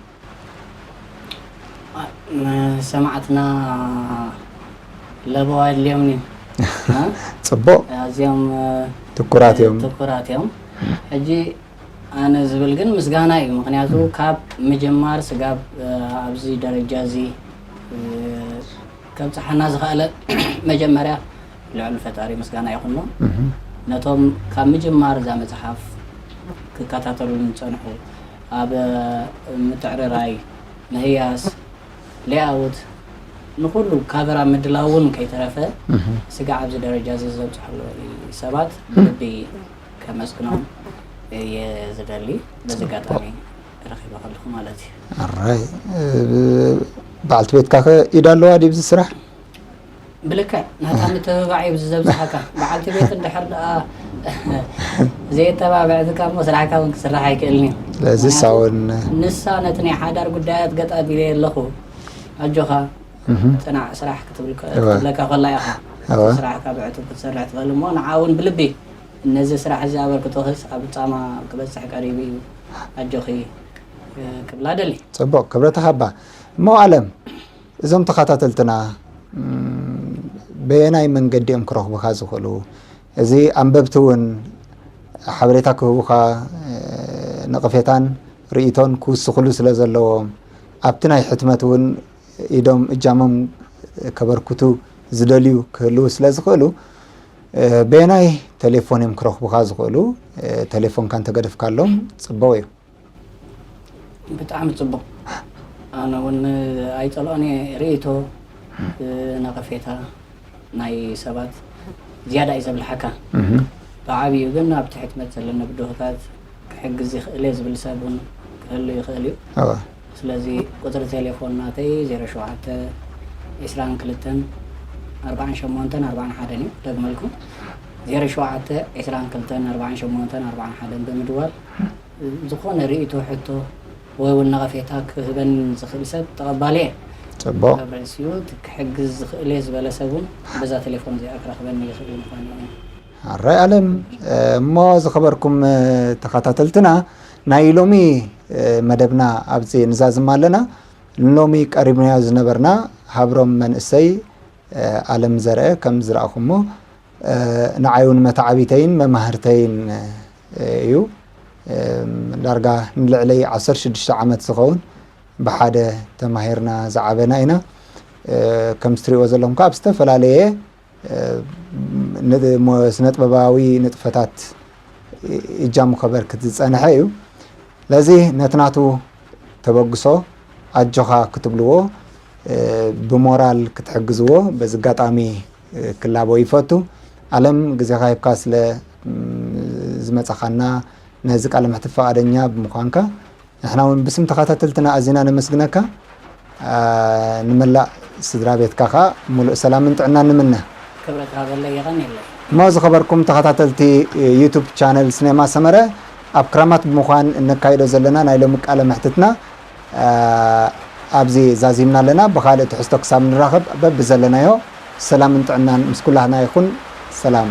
አ፣ ንሰማዕትና ለበዋ የድልዮምኒ። እ? ጽቡቕ። ኣዝዮም፣ እ፣ ትኩራት እዮም። ትኩራት እዮም። ሕጂ ኣነ ዝብል ግን ምስጋና እዩ። ምኽንያቱ ም። ካብ ምጅማር ስጋብ፣ እ፣ ኣብዚ ደረጃ እዚ፣ እ፣ ከብጽሓና ዝኸኣለ መጀመርያ ልዑል ፈጣሪ ምስጋና ይኹኖ። እህ። ነቶም ካብ ምጅማር እዛ መጽሓፍ ክከታተሉን ዝጸንሑ፣ ኣብ ምትዕርራይ፣ ምህያስ፣ ሌኣውት፣ ንኹሉ ካቨር ኣብ ምድላው እውን ከይተረፈ፣ እህ። ስጋዕ ኣብዚ ደረጃ እዚ ዘብጽሐሉ ሰባት እህ። ብልቢ ከመስግኖም እየ ዝደሊ። በዚ ኣጋጣሚ ረኺበ ከለኹ ማለት እዩ። ኣራይ፣ እ፣ በዓልቲ ቤትካ ኸ ኢድ ኣለዋ ድዩ ኣብዚ ስራሕ? ብልክዕ ናታ ምትብባዕ እዩ ኣብዚ ዘብጽሓካ። በዓልቲ ቤት እንድሕር ደኣ ዘየተባብዐትካ እሞ ስራሕካ እውን ክስራሕ ኣይክእልን እዩ። ስለዚ ምኽንያቱ ንሳ እውን ንሳ ነቲ ናይ ሓዳር ጉዳያት ገጣ ቢለ ኣለኹ። ኣጆኻ፣ ጽናዕ ስራሕ ክትብልካ ከላ ኢኻ። ስራሕካ ብዕቱብ ክትሰርሕ ትኽእል እሞ ንዓ እውን ብልቢ ነዚ ስራሕ እዚ ኣበርክቶኽስ ኣብ ጻማ ክበጽሕ ቀሪቡ እዩ፣ ኣጆኺ ክብላ ደሊ። ጽቡቕ፣ ክብረት ሃባ። እሞ ኣለም፣ እዞም ተኸታተልትና በየናይ መንገዲ እዮም ክረኽቡኻ ዝኽእሉ? እዚ ኣንበብቲ እውን ሓበሬታ ክህቡኻ፣ ነቐፌታን ርእይቶን ክውስኽሉ ስለ ዘለዎም፣ ኣብቲ ናይ ሕትመት እውን ኢዶም እጃሞም ከበርክቱ ዝደልዩ ክህልዉ ስለ ዝኽእሉ፣ በየናይ ቴሌፎን እዮም ክረኽቡኻ ዝኽእሉ? ቴሌፎንካ እንተገደፍካሎም ጽቡቕ እዩ። ብጣዕሚ ጽቡቕ። ኣነ እውን ኣይጸልኦን እየ ርእይቶ፣ ነቐፌታ ናይ ሰባት ዝያዳ እዩ ዘብልሓካ። ብዓብዩ ግን ኣብቲ ሕትመት ዘለኒ ብድሆታት ክሕግዝ ይኽእል እየ ዝብል ሰብ እውን ክህሉ ይኽእል እዩ። ስለዚ ቁጽሪ ቴሌፎን ናተይ ዜሮ ሸውዓተ ዕስራን ክልተን ኣርባዓን ሸሞንተን ኣርባዓን ሓደን እዩ። ደግመልኩም፣ ዜሮ ሸውዓተ ዕስራን ክልተን ኣርባዓን ሸሞንተን ኣርባዓን ሓደን ብምድዋል ዝኾነ ርእይቶ፣ ሕቶ ወይ እውን ነቐፌታ ክህበኒ ዝኽእል ሰብ ተቐባሊ እየ። ጽቡቕ። ኣብ ርእሲኡ እቲ ክሕግዝ ዝኽእል እየ ዝበለ ሰብ እውን በዛ ቴሌፎን እዚኣ ክረኽበኒ ይኽእል ምዃኑ እዩ። ኣራይ ኣለም፣ እሞ ዝኸበርኩም ተኸታተልትና፣ ናይ ሎሚ መደብና ኣብዚ ንዛዝም ኣለና። ሎሚ ቀሪብናዮ ዝነበርና ሃብሮም መንእሰይ ኣለም ዘርአ ከም ዝረኣኹሞ፣ ንዓይ እውን መተዓቢተይን መማህርተይን እዩ። ዳርጋ ንልዕለይ ዓሰርተ ሽዱሽተ ዓመት ዝኸውን ብሓደ ተማሂርና ዝዓበና ኢና። ከም እትሪእዎ ዘለኹም ከዓ ኣብ ዝተፈላለየ ስነ ጥበባዊ ንጥፈታት እጃሙ ከበርክት ዝጸንሐ እዩ። ለዚ ነቲ ናቱ ተበግሶ ኣጆኻ ክትብልዎ፣ ብሞራል ክትሕግዝዎ በዚ ኣጋጣሚ ክላቦ ይፈቱ። ኣለም፣ ግዜኻ ሂብካ ስለ ዝመጻኻና፣ ነዚ ቃለ መሕትት ፈቓደኛ ብምዃንካ ንሕና እውን ብስም ተኸታተልትና ኣዚና ነመስግነካ። ንመላእ ስድራ ቤትካ ኸኣ ሙሉእ ሰላምን ጥዕናን ንምነ። ክብረት ሃበለይ፣ የቐንየለይ። እሞ ዝኸበርኩም ተኸታተልቲ ዩቱብ ቻነል ስኔማ ሰመረ፣ ኣብ ክራማት ብምዃን እነካይዶ ዘለና ናይ ሎሚ ቃለ መሕትትና ኣብዚ ዛዚምና ኣለና። ብኻልእ ትሕዝቶ ክሳብ ንራኸብ በብዘለናዮ ሰላምን ጥዕናን ምስ ኩላህና ይኹን። ሰላም።